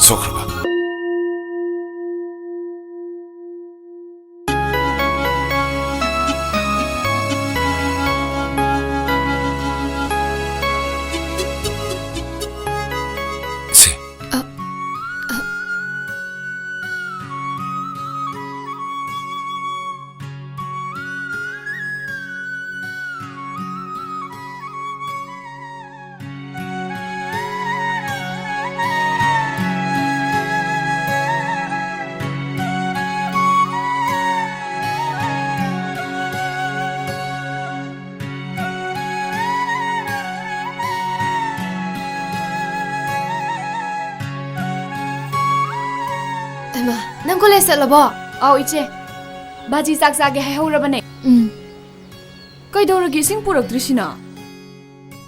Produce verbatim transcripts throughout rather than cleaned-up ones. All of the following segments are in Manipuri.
ꯁꯣꯛꯈ꯭ꯔꯕ? ꯁꯦ꯫ ꯑ, ꯑ꯫ ꯍꯩꯃꯥ, ꯅꯪ ꯀꯣꯂꯦꯖ ꯆꯠꯂꯕꯣ? ꯑꯥꯎ, ꯏꯆꯦ꯫ ꯕꯥꯖꯤ ꯆꯥꯛ ꯆꯥꯒꯦ ꯍꯥꯏꯍꯧꯔꯕꯅꯦ꯫ ꯎꯝ꯫ ꯀꯩꯗꯧꯔꯒꯦ ꯏꯁꯤꯡ ꯄꯨꯔꯛꯇ꯭ꯔꯤꯁꯤꯅ?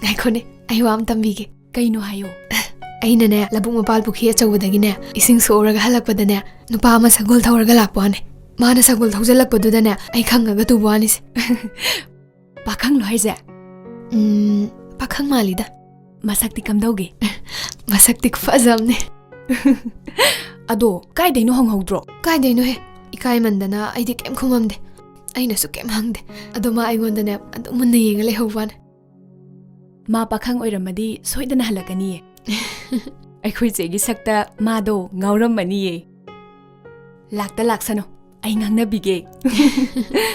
ꯉꯥꯏꯈꯣꯅꯦ, ꯑꯩ ꯋꯥ ꯑꯃ ꯇꯝꯕꯤꯒꯦ꯫ ꯀꯩꯅꯣ ꯍꯥꯏꯌꯣ꯫ ꯑꯩꯅꯅꯦ, ꯂꯧꯕꯨꯛ ꯃꯄꯥꯜ ꯄꯨꯈ꯭ꯔꯤ ꯑꯆꯧꯕꯗꯒꯤꯅꯦ, ꯏꯁꯤꯡ ꯁꯣꯛꯎꯔꯒ ꯍꯜꯂꯛꯄꯗꯅꯦ, ꯅꯨꯄꯥ ꯑꯃ ꯁꯒꯣꯜ ꯊꯧꯔꯒ ꯂꯥꯛꯄ ꯋꯥꯅꯦ꯫ ꯃꯥꯅ ꯁꯒꯣꯜ ꯊꯧꯖꯤꯜꯂꯛꯄꯗꯨꯗꯅꯦ, ꯑꯩ ꯈꯪꯉꯒ ꯇꯨꯕ ꯋꯥꯅꯤꯁꯦ꯫ ꯄꯥꯈꯪꯂꯣ ꯍꯥꯏꯁꯦ? ꯎꯝ, ꯄꯥꯈꯪ ꯃꯥꯜꯂꯤꯗ꯫ ꯃꯁꯛꯇꯤ ꯀꯝꯗꯧꯒꯦ? ꯃꯁꯛꯇꯤ ꯈꯨꯐꯖ ꯑꯃꯅꯦ꯫ ꯑꯗꯣ ꯀꯥꯏꯗꯩꯅꯣ ꯍꯪꯍꯧꯗ꯭ꯔꯣ? ꯀꯥꯏꯗꯩꯅꯣꯍꯦ? ꯏꯀꯥꯏꯃꯟꯗꯅ ꯑꯩꯗꯤ ꯀꯩꯝ ꯈꯨꯝꯃꯝꯗꯦ꯫ ꯑꯩꯅꯁꯨ ꯀꯩꯝ ꯍꯪꯗꯦ꯫ ꯑꯗꯣ ꯃꯥ ꯑꯩꯉꯣꯟꯗꯅꯦ ꯑꯗꯨꯝ ꯃꯨꯟꯅ ꯌꯦꯡꯉ ꯂꯩꯍꯧꯕ ꯋꯥꯅꯦ꯫ ꯃꯥ ꯄꯥꯈꯪ ꯑꯣꯏꯔꯝꯃꯗꯤ ꯁꯣꯏꯗꯅ ꯍꯜꯂꯛꯀꯅꯤꯌꯦ꯫ ꯑꯩꯈꯣꯏ ꯆꯦꯒꯤ ꯁꯛꯇ ꯃꯥꯗꯣ ꯉꯥꯎꯔꯝꯃꯅꯤꯌꯦ꯫ ꯂꯥꯛꯇ ꯂꯥꯛꯁꯅꯨ, ꯑꯩ ꯉꯥꯡꯅꯕꯤꯒꯦ꯫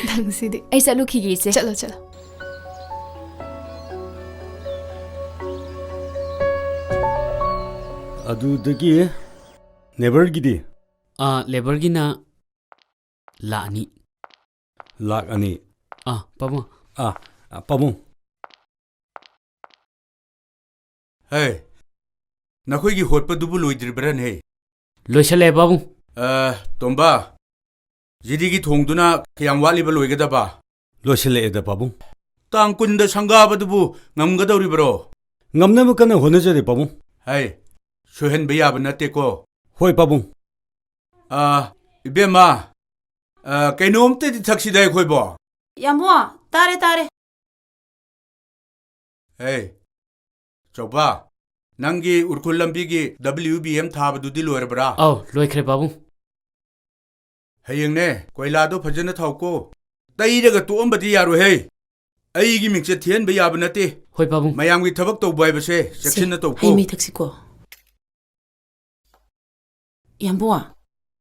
ꯅꯪꯁꯤꯗꯤ꯫ ꯑꯩ ꯆꯠꯂꯨꯈꯤꯒꯦ, ꯏꯆꯦ꯫ ꯆꯠꯂꯣ, ꯆꯠꯂꯣ꯫ ꯑꯗꯨꯗꯒꯤ ꯅꯦꯕꯔꯒꯤꯗꯤ? ꯑꯥ, ꯂꯦꯕꯔꯒꯤꯅ ꯂꯥꯛ ꯑꯅꯤ꯫ ꯂꯥꯛ ꯑꯅꯤ꯫ ꯑꯥ, ꯄꯥꯕꯨꯡ꯫ ꯑꯥ, ꯑꯥ, ꯄꯥꯕꯨꯡ꯫ ꯍꯦ, ꯅꯈꯣꯏꯒꯤ ꯍꯣꯠꯄꯗꯨꯕꯨ ꯂꯣꯏꯗ꯭ꯔꯤꯕ꯭ꯔꯅꯦ? ꯂꯣꯏꯁꯜꯂꯦ, ꯄꯥꯕꯨꯡ꯫ ꯑ, ꯇꯣꯝꯕ, ꯖꯤꯔꯤꯒꯤ ꯊꯣꯡꯗꯨꯅ ꯀꯌꯥꯝ ꯋꯥꯠꯂꯤꯕ ꯂꯣꯏꯒꯗꯕ? ꯂꯣꯏꯁꯤꯜꯂꯛꯑꯦꯗ, ꯄꯥꯕꯨꯡ꯫ ꯇꯥꯡ ꯀꯨꯟꯗ ꯁꯪꯒꯥꯕꯗꯨꯕꯨ ꯉꯝꯒꯗꯧꯔꯤꯕ꯭ꯔꯣ? ꯉꯝꯅꯕ ꯀꯟꯅ ꯍꯣꯠꯅꯖꯔꯤ, ꯄꯥꯕꯨꯡ꯫ ꯍꯩ, ꯁꯣꯏꯍꯟꯕ ꯌꯥꯕ ꯅꯠꯇꯦꯀꯣ꯫ ꯍꯣꯏ, ꯄꯥꯕꯨꯡ꯫ ꯑꯥ, ꯏꯕꯦꯝꯃ, ꯑꯥ, ꯀꯩꯅꯣꯝꯇꯗꯤ ꯊꯛꯁꯤꯗ ꯑꯩꯈꯣꯏꯕꯣ꯫ ꯌꯥꯝꯕꯨꯡ, ꯇꯥꯔꯦ, ꯇꯥꯔꯦ꯫ ꯍꯦ, ꯆꯧꯕ, ꯅꯪꯒꯤ ꯎꯔꯈꯨꯜ ꯂꯝꯕꯤꯒꯤ W B M ꯊꯥꯕꯗꯨꯗꯤ ꯂꯣꯏꯔꯕ꯭ꯔꯥ? ꯑꯧ, ꯂꯣꯏꯈ꯭ꯔꯦ, ꯄꯥꯕꯨꯡ꯫ ꯍꯌꯦꯡꯅꯦ, ꯀꯣꯏꯂꯥꯗꯣ ꯐꯖꯅ ꯊꯥꯎꯀꯣ꯫ ꯇꯩꯔꯒ ꯇꯣꯛꯑꯝꯕꯗꯤ ꯌꯥꯔꯣꯏꯍꯦ꯫ ꯑꯩꯒꯤ ꯃꯤꯡꯆꯠ ꯊꯤꯍꯟꯕ ꯌꯥꯕ ꯅꯠꯇꯦ꯫ ꯍꯣꯏ, ꯄꯥꯕꯨꯡ꯫ ꯃꯌꯥꯝꯒꯤ ꯊꯕꯛ ꯇꯧꯕ ꯍꯥꯏꯕꯁꯦ ꯁꯦ, ꯆꯦꯛꯁꯤꯟꯅ ꯇꯧꯀꯣ꯫ ꯍꯩ ꯃꯍꯤ ꯊꯛꯁꯤꯀꯣ꯫ ꯌꯥꯝꯕꯨꯡ,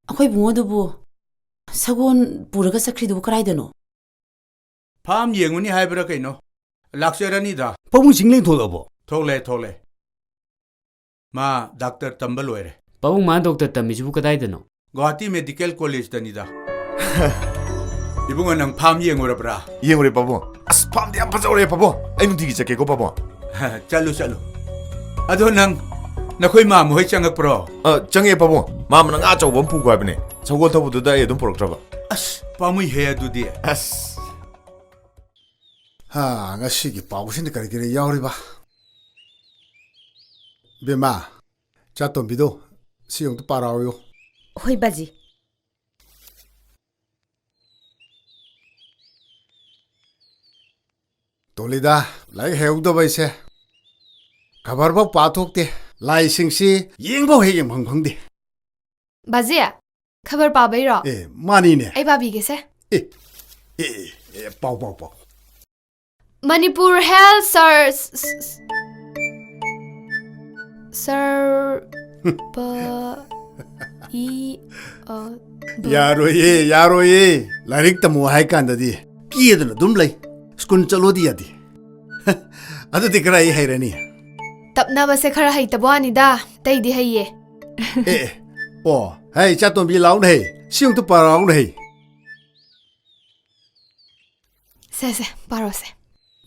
ꯑꯩꯈꯣꯏ ꯏꯕꯨꯡꯉꯣꯗꯨꯕꯨ ꯁꯒꯣꯜ ꯄꯨꯔꯒ ꯆꯠꯈ꯭ꯔꯤꯗꯨꯕꯨ ꯀꯗꯥꯏꯗꯅꯣ? ꯐꯥꯝ ꯌꯦꯡꯉꯨꯅꯤ ꯍꯥꯏꯕ꯭ꯔꯥ ꯀꯩꯅꯣ? ꯂꯥꯛꯆꯔꯅꯤꯗ꯫ ꯄꯥꯕꯨꯡ ꯆꯤꯡꯂꯦꯟ ꯊꯣꯛꯂꯛꯑꯕꯣ? ꯊꯣꯛꯂꯦ, ꯊꯣꯛꯂꯦ꯫ ꯃꯥ ꯗꯥꯛꯇꯔ ꯇꯝꯕ ꯂꯣꯏꯔꯦ꯫ ꯄꯥꯕꯨꯡ, ꯃꯥ ꯗꯣꯛꯇꯔ ꯇꯝꯃꯤꯁꯤꯕꯨ ꯀꯗꯥꯏꯗꯅꯣ? ꯒꯨꯋꯥꯍꯥꯇꯤ ꯃꯦꯗꯤꯀꯦꯜ ꯀꯣꯂꯦꯖꯇꯅꯤꯗ꯫ ꯏꯕꯨꯡꯉꯣ, ꯅꯪ ꯐꯥꯝ ꯌꯦꯡꯉꯨꯔꯕ꯭ꯔꯥ? ꯌꯦꯡꯉꯨꯔꯦ, ꯄꯥꯕꯨꯡ꯫ ꯑꯁ, ꯐꯥꯝꯗꯤ ꯌꯥꯝ ꯐꯖꯍꯧꯔꯦ, ꯄꯥꯕꯨꯡ꯫ ꯑꯩ ꯅꯨꯡꯇꯤꯒꯤ ꯆꯠꯀꯦꯀꯣ, ꯄꯥꯕꯨꯡ꯫ ꯆꯠꯂꯨ, ꯆꯠꯂꯨ꯫ ꯑꯗꯣ ꯅꯪ, ꯅꯈꯣꯏ ꯃꯥꯃ ꯍꯣꯏ ꯆꯪꯉꯛꯄ꯭ꯔꯣ? ꯑ, ꯆꯪꯉꯛꯑꯦ, ꯄꯥꯕꯨꯡ꯫ ꯃꯥꯃꯅ ꯉꯥ ꯑꯆꯧꯕ ꯑꯃ ꯄꯨꯈꯣ ꯍꯥꯏꯕꯅꯦ꯫ ꯁꯒꯣꯜ ꯊꯧꯕꯗꯨꯗ ꯑꯩ ꯑꯗꯨꯝ ꯄꯨꯔꯛꯇ꯭ꯔꯕ꯫ ꯑꯁ, ꯄꯥꯝꯃꯨꯏꯍꯦ ꯑꯗꯨꯗꯤ꯫ ꯑꯁ꯫ ꯍꯥ, ꯉꯁꯤꯒꯤ ꯄꯥꯎꯁꯤꯅ ꯀꯔꯤ ꯀꯔꯤ ꯌꯥꯎꯔꯤꯕ? ꯕꯦꯝꯃ, ꯆꯥꯇꯣꯝꯕꯤꯗꯣ ꯁꯤ ꯑꯃꯨꯛꯇ ꯄꯥꯔꯛꯑꯣꯌꯨ꯫ ꯍꯣꯏ, ꯕꯥꯖꯤ꯫ ꯇꯣꯂꯤꯗ, ꯂꯥꯏꯔꯤꯛ ꯍꯩꯍꯧꯗꯕ ꯑꯩꯁꯦ꯫ ꯈꯕꯔꯐꯥꯎ ꯄꯥꯊꯣꯛꯇꯦ꯫ ꯂꯥꯏꯁꯤꯡꯁꯤ ꯌꯦꯡꯐꯥꯎ ꯍꯦꯛ ꯌꯦꯡꯐꯝ ꯈꯪꯗꯦ꯫ ꯕꯥꯖꯤ, ꯈꯕꯔ ꯄꯥꯕꯩꯔꯣ? ꯑꯦ, ꯃꯥꯅꯤꯅꯦ꯫ ꯑꯩ ꯄꯥꯕꯤꯒꯦꯁꯦ꯫ ꯑꯦ, ꯑꯦ, ꯑꯦ, ꯑꯦ, ꯄꯥꯎ, ꯄꯥꯎ, ꯄꯥꯎ꯫ ꯃꯅꯤꯄꯨꯔ ꯍꯦꯜꯊ ꯁꯔ-, ꯁ-, ꯁ-, ꯁꯔ-, ꯄ-, ꯏ-, ꯑ-, ꯕ-, ꯌꯥꯔꯣꯏꯌꯦ, ꯌꯥꯔꯣꯏꯌꯦ꯫ ꯂꯥꯏꯔꯤꯛ ꯇꯝꯃꯣ ꯍꯥꯏ ꯀꯥꯟꯗꯗꯤ ꯀꯦꯗꯅ ꯑꯗꯨꯝ ꯂꯩ꯫ ꯁ꯭ꯀꯨꯜ ꯆꯠꯂꯣꯗꯤ ꯌꯥꯗꯦ꯫ ꯑꯗꯨꯗꯤ ꯈꯔ ꯑꯩ ꯍꯩꯔꯅꯤ꯫ ꯇꯞꯅꯕꯁꯦ ꯈꯔ ꯍꯩꯇꯕ ꯋꯥꯅꯤꯗ, ꯑꯇꯩꯗꯤ ꯍꯩꯌꯦ꯫ ꯑꯦ, ꯑꯦ꯫ ꯑꯣ, ꯍꯩ, ꯏꯆꯥꯇꯣꯝꯕꯤ, ꯂꯥꯎꯅ ꯍꯩ꯫ ꯁꯤ ꯑꯃꯨꯛꯇ ꯄꯥꯔꯛꯎꯅ ꯍꯩ꯫ ꯁꯦ, ꯁꯦ, ꯄꯥꯔꯣꯁꯦ꯫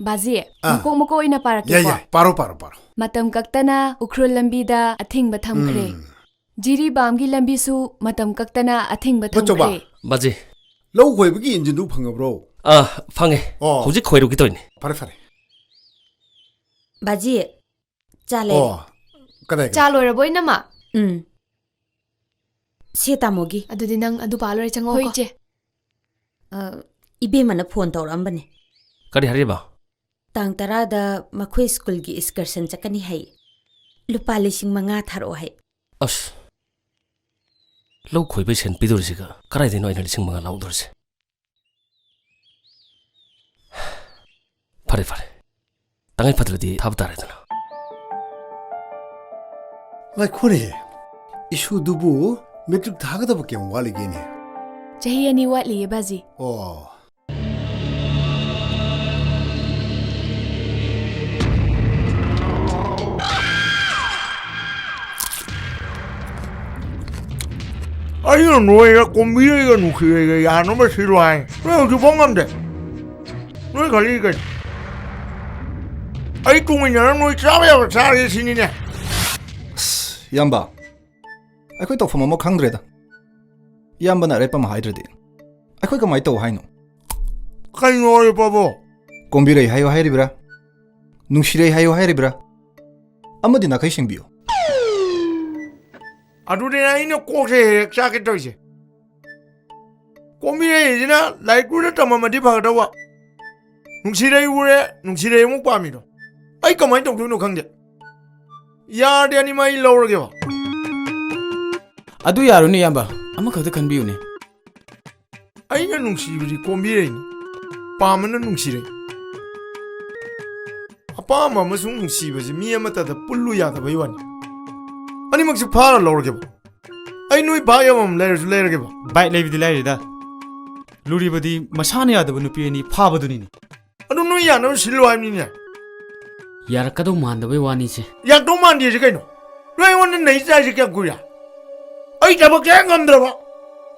ꯕꯥꯖꯤ, ꯑꯥ꯫ ꯃꯀꯣꯛ ꯃꯀꯣꯛ ꯑꯣꯏꯅ ꯄꯥꯔꯛꯀꯦꯀꯣ꯫ ꯌꯥꯏ, ꯌꯥꯏ꯫ ꯄꯥꯔꯣ, ꯄꯥꯔꯣ, ꯄꯥꯔꯣ꯫ ꯃꯇꯝ ꯀꯛꯇꯅ ꯎꯈ꯭ꯔꯨꯜ ꯂꯝꯕꯤꯗ ꯑꯊꯤꯡꯕ ꯊꯝꯈ꯭ꯔꯦ꯫ ꯎꯝ꯫ ꯖꯤꯔꯤꯕꯥꯝꯒꯤ ꯂꯝꯕꯤꯁꯨ ꯃꯇꯝ ꯀꯛꯇꯅ ꯑꯊꯤꯡꯕ ꯃꯆꯧꯕ꯫ ꯊꯝꯈ꯭ꯔꯦ꯫ ꯕꯥꯖꯤ꯫ ꯂꯧ ꯈꯣꯏꯕꯒꯤ ꯏꯟꯖꯤꯟꯗꯨ ꯐꯪꯉꯕ꯭ꯔꯣ? ꯑꯥ, ꯐꯪꯉꯦ꯫ ꯑꯣ꯫ ꯍꯧꯖꯤꯛ ꯈꯣꯏꯔꯨꯒꯦ ꯇꯧꯔꯤꯅꯦ꯫ ꯐꯔꯦ, ꯐꯔꯦ꯫ ꯕꯥꯖꯤ, ꯆꯥ ꯂꯩꯔꯦ꯫ ꯑꯣ, ꯀꯗꯥꯏ, ꯀꯗꯥꯏ? ꯆꯥ ꯂꯣꯏꯔꯕꯣ, ꯏꯅꯝꯃ? ꯎꯝ꯫ ꯁꯦ, ꯇꯥꯃꯣꯒꯤ꯫ ꯑꯗꯨꯗꯤ ꯅꯪ ꯑꯗꯨ ꯄꯥ ꯂꯣꯏꯔꯦ, ꯆꯪꯉꯛꯑꯣꯀꯣ꯫ ꯍꯣꯏ, ꯏꯆꯦ꯫ ꯑ, ꯏꯕꯦꯝꯃꯅ ꯐꯣꯟ ꯇꯧꯔꯛꯑꯝꯕꯅꯦ꯫ ꯀꯔꯤ ꯍꯥꯏꯔꯤꯕ? ꯇꯥꯡ ꯇꯔꯥꯗ ꯃꯈꯣꯏ ꯁ꯭ꯀꯨꯜꯒꯤ excursion ꯆꯠꯀꯅꯤ ꯍꯥꯏ꯫ ꯂꯨꯄꯥ ꯂꯤꯁꯤꯡ ꯃꯉꯥ ꯊꯥꯔꯛꯑꯣ ꯍꯥꯏ꯫ ꯑꯁ, ꯂꯧ ꯈꯣꯏꯕꯩ ꯁꯦꯟ ꯄꯤꯗꯣꯔꯤꯁꯤꯒ ꯀꯗꯥꯏꯗꯩꯅꯣ ꯑꯩꯅ ꯂꯤꯁꯤꯡ ꯃꯉꯥ ꯂꯧꯗꯣꯔꯤꯁꯦ? ꯐꯔꯦ, ꯐꯔꯦ꯫ ꯇꯉꯥꯏ ꯐꯗ꯭ꯔꯗꯤ ꯊꯥꯕ ꯇꯥꯔꯦꯗꯅ꯫ ꯉꯥꯏꯈꯣꯅꯦ, ꯏꯁꯨꯗꯨꯕꯨ ꯃꯦꯇ꯭ꯔꯤꯛ ꯊꯥꯒꯗꯕ ꯀꯌꯥꯝ ꯋꯥꯠꯂꯤꯒꯦꯅꯦ? ꯆꯍꯤ ꯑꯅꯤ ꯋꯥꯠꯂꯤꯌꯦ, ꯕꯥꯖꯤ꯫ ꯑꯣ꯫ ꯑꯩꯅ ꯅꯣꯏꯗ ꯀꯣꯝꯕꯤꯔꯩꯒ ꯅꯨꯡꯁꯤꯔꯩꯒ ꯌꯥꯅꯕ ꯁꯤꯜꯂꯣ ꯍꯥꯏ꯫ ꯅꯣꯏ ꯍꯧꯖꯤꯛꯐꯥꯎ ꯉꯝꯗꯦ꯫ ꯅꯣꯏ ꯈꯜꯂꯤ ꯀꯩꯅꯣ? ꯑꯩ ꯇꯨꯡ ꯏꯟꯅꯔ ꯅꯣꯏ ꯆꯥꯕ ꯌꯥꯕ ꯆꯥꯔꯒꯦ ꯁꯤꯅꯤꯅꯦ꯫ ꯑꯁ, ꯏꯌꯥꯝꯕ, ꯑꯩꯈꯣꯏ ꯇꯧꯐꯝ ꯑꯃ ꯈꯪꯗ꯭ꯔꯦꯗ꯫ ꯏꯌꯥꯝꯕꯅ ꯑꯔꯦꯞꯄ ꯑꯃ ꯍꯥꯏꯗ꯭ꯔꯗꯤ ꯑꯩꯈꯣꯏ ꯀꯃꯥꯏꯅ ꯇꯧ ꯍꯥꯏꯅꯣ? ꯀꯩꯅꯣ ꯑꯔꯦꯞꯄꯕꯣ? ꯀꯣꯝꯕꯤꯔꯩ ꯍꯥꯏꯌꯣ ꯍꯥꯏꯔꯤꯕ꯭ꯔꯥ? ꯅꯨꯡꯁꯤꯔꯩ ꯍꯥꯏꯌꯣ ꯍꯥꯏꯔꯤꯕ꯭ꯔꯥ? ꯑꯃꯗꯤ ꯅꯥꯈꯩ ꯁꯤꯡꯕꯤꯌꯨ꯫ ꯑꯗꯨꯅꯦ ꯑꯩꯅ ꯀꯣꯛꯁꯦ ꯍꯦꯛ ꯍꯦꯛ ꯆꯥꯛꯀꯦ ꯇꯧꯔꯤꯁꯦ꯫ ꯀꯣꯝꯕꯤꯔꯩꯁꯤꯅ ꯂꯥꯏꯔꯤꯛ ꯂꯣꯏꯅ ꯇꯝꯃꯝꯃꯗꯤ ꯐꯒꯗꯧꯕ꯫ ꯅꯨꯡꯁꯤꯔꯩ ꯎꯔꯦ, ꯅꯨꯡꯁꯤꯔꯩ ꯑꯃꯨꯛ ꯄꯥꯝꯃꯤꯗꯣ꯫ ꯑꯩ ꯀꯃꯥꯏꯅ ꯇꯧꯗꯣꯏꯅꯣ ꯈꯪꯗꯦ꯫ ꯌꯥꯔꯗꯤ ꯑꯅꯤꯃꯛ ꯑꯩ ꯂꯧꯔꯒꯦꯕ꯫ ꯑꯗꯨ ꯌꯥꯔꯣꯏꯅꯦ, ꯏꯌꯥꯝꯕ꯫ ꯑꯃꯈꯛꯇ ꯈꯟꯕꯤꯌꯨꯅꯦ꯫ ꯑꯩꯅ ꯅꯨꯡꯁꯤꯕꯗꯤ ꯀꯣꯝꯕꯤꯔꯩꯅꯤ, ꯄꯥꯝꯕꯅ ꯅꯨꯡꯁꯤꯔꯩ꯫ ꯑꯄꯥꯝꯕ ꯑꯃꯁꯨꯡ ꯅꯨꯡꯁꯤꯕꯁꯤ ꯃꯤ ꯑꯃꯠꯇꯗ ꯄꯨꯜꯂꯨ ꯌꯥꯗꯕꯩ ꯋꯥꯅꯤ꯫ ꯑꯅꯤꯃꯛꯁꯤ ꯐꯥꯔ ꯂꯧꯔꯒꯦꯕ꯫ ꯑꯩ ꯅꯣꯏ ꯚꯥꯏ ꯑꯃꯃꯝ ꯂꯩꯔꯁꯨ ꯂꯩꯔꯒꯦꯕ꯫ ꯚꯥꯏ ꯂꯩꯕꯗꯤ ꯂꯩꯔꯤꯗ, ꯂꯨꯔꯤꯕꯗꯤ ꯃꯁꯥꯅ ꯌꯥꯗꯕ ꯅꯨꯄꯤ ꯑꯅꯤ ꯐꯥꯕꯗꯨꯅꯤꯅꯦ꯫ ꯑꯗꯨ ꯅꯣꯏ ꯌꯥꯅꯕ ꯁꯤꯜꯂꯨ ꯍꯥꯏꯕꯅꯤꯅꯦ꯫ ꯌꯥꯔꯛꯀꯗꯧ ꯃꯥꯟꯗꯕꯩ ꯋꯥꯅꯤꯁꯦ꯫ ꯌꯥꯔꯛꯇꯧ ꯃꯥꯟꯗꯦꯁꯦ ꯀꯩꯅꯣ? ꯅꯣꯏ ꯑꯩꯉꯣꯟꯗ ꯅꯩ ꯆꯥꯏꯁꯦ ꯀꯌꯥꯝ ꯀꯨꯏꯔꯦ? ꯑꯩ ꯊꯕꯛ ꯀꯌꯥ ꯉꯝꯗ꯭ꯔꯕ?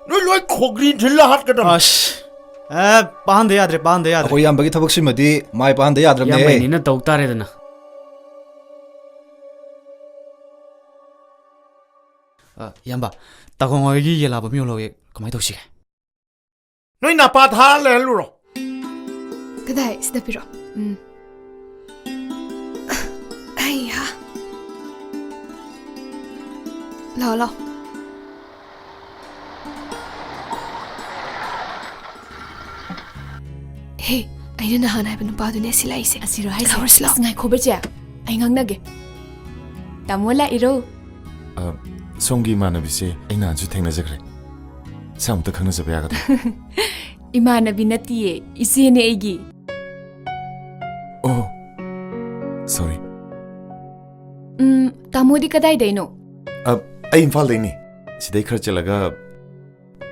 ꯅꯣꯏ ꯂꯣꯏ ꯈꯣꯒ꯭ꯔꯤ ꯊꯤꯜꯂ ꯍꯥꯠꯀꯗꯕꯅꯤ꯫ ꯑꯁ, ꯑꯦ, ꯄꯥꯍꯟꯗ ꯌꯥꯗ꯭ꯔꯦ, ꯄꯥꯍꯟꯗ ꯌꯥꯗ꯭ꯔꯦ꯫ ꯑꯩꯈꯣꯏ ꯏꯌꯥꯝꯕꯒꯤ ꯊꯕꯛꯁꯤꯃꯗꯤ ꯃꯥꯏ ꯄꯥꯍꯟꯗ ꯌꯥꯗ꯭ꯔꯕꯅꯦ꯫ ꯏꯌꯥꯝꯕꯩꯅꯤꯅ ꯇꯧ ꯇꯥꯔꯦꯗꯅ꯫ ꯑ, ꯏꯌꯥꯝꯕ, ꯇꯥꯒꯣꯡ ꯍꯣꯏꯒꯤ ꯌꯦꯂꯥꯕꯝ ꯌꯧꯍꯜꯂꯛꯑꯦ, ꯀꯃꯥꯏꯅ ꯇꯧꯁꯤꯒꯦ? ꯅꯣꯏ ꯅꯄꯥ ꯊꯥꯔ ꯂꯩꯍꯜꯂꯨꯔꯣ꯫ ꯀꯗꯥꯏ? ꯁꯤꯗ ꯄꯤꯔꯛꯑꯣ꯫ ꯎꯝ꯫ ꯑꯩ ꯍꯥ꯫ ꯂꯥꯛꯑꯣ, ꯂꯥꯛꯑꯣ꯫ ꯍꯦ, ꯑꯩꯅ ꯅꯍꯥꯟ ꯍꯥꯏꯕ ꯅꯨꯄꯥꯗꯨꯅꯦ ꯁꯤ ꯂꯥꯛꯏꯁꯦ꯫ ꯑꯁꯤꯔꯣ ꯍꯥꯏꯁꯦ? ꯂꯥꯛꯑꯣ, ꯁꯤ ꯂꯥꯛꯑꯣ꯫ ꯑꯁ, ꯉꯥꯏꯈꯣꯕ ꯆꯦ, ꯑꯩ ꯉꯥꯡꯅꯒꯦ꯫ ꯇꯥꯃꯣ ꯂꯥꯛꯏꯔꯣ? ꯑ, ꯁꯣꯝꯒꯤ ꯏꯃꯥꯟꯅꯕꯤꯁꯦ ꯑꯩ ꯅꯍꯥꯟꯁꯨ ꯊꯦꯡꯅꯖꯈ꯭ꯔꯦ꯫ ꯁꯛ ꯑꯃꯨꯛꯇ ꯈꯪꯅꯖꯕ ꯌꯥꯒꯗ꯭ꯔꯥ? ꯏꯃꯥꯟꯅꯕꯤ ꯅꯠꯇꯤꯌꯦ, ꯏꯆꯦꯅꯦ ꯑꯩꯒꯤ꯫ ꯑꯣ, sorry꯫ ꯎꯝ, ꯇꯥꯃꯣꯗꯤ ꯀꯗꯥꯏꯗꯩꯅꯣ? ꯑ, ꯑꯩ ꯏꯝꯐꯥꯜꯗꯩꯅꯤ꯫ ꯁꯤꯗꯩ ꯈꯔ ꯆꯠꯂꯒ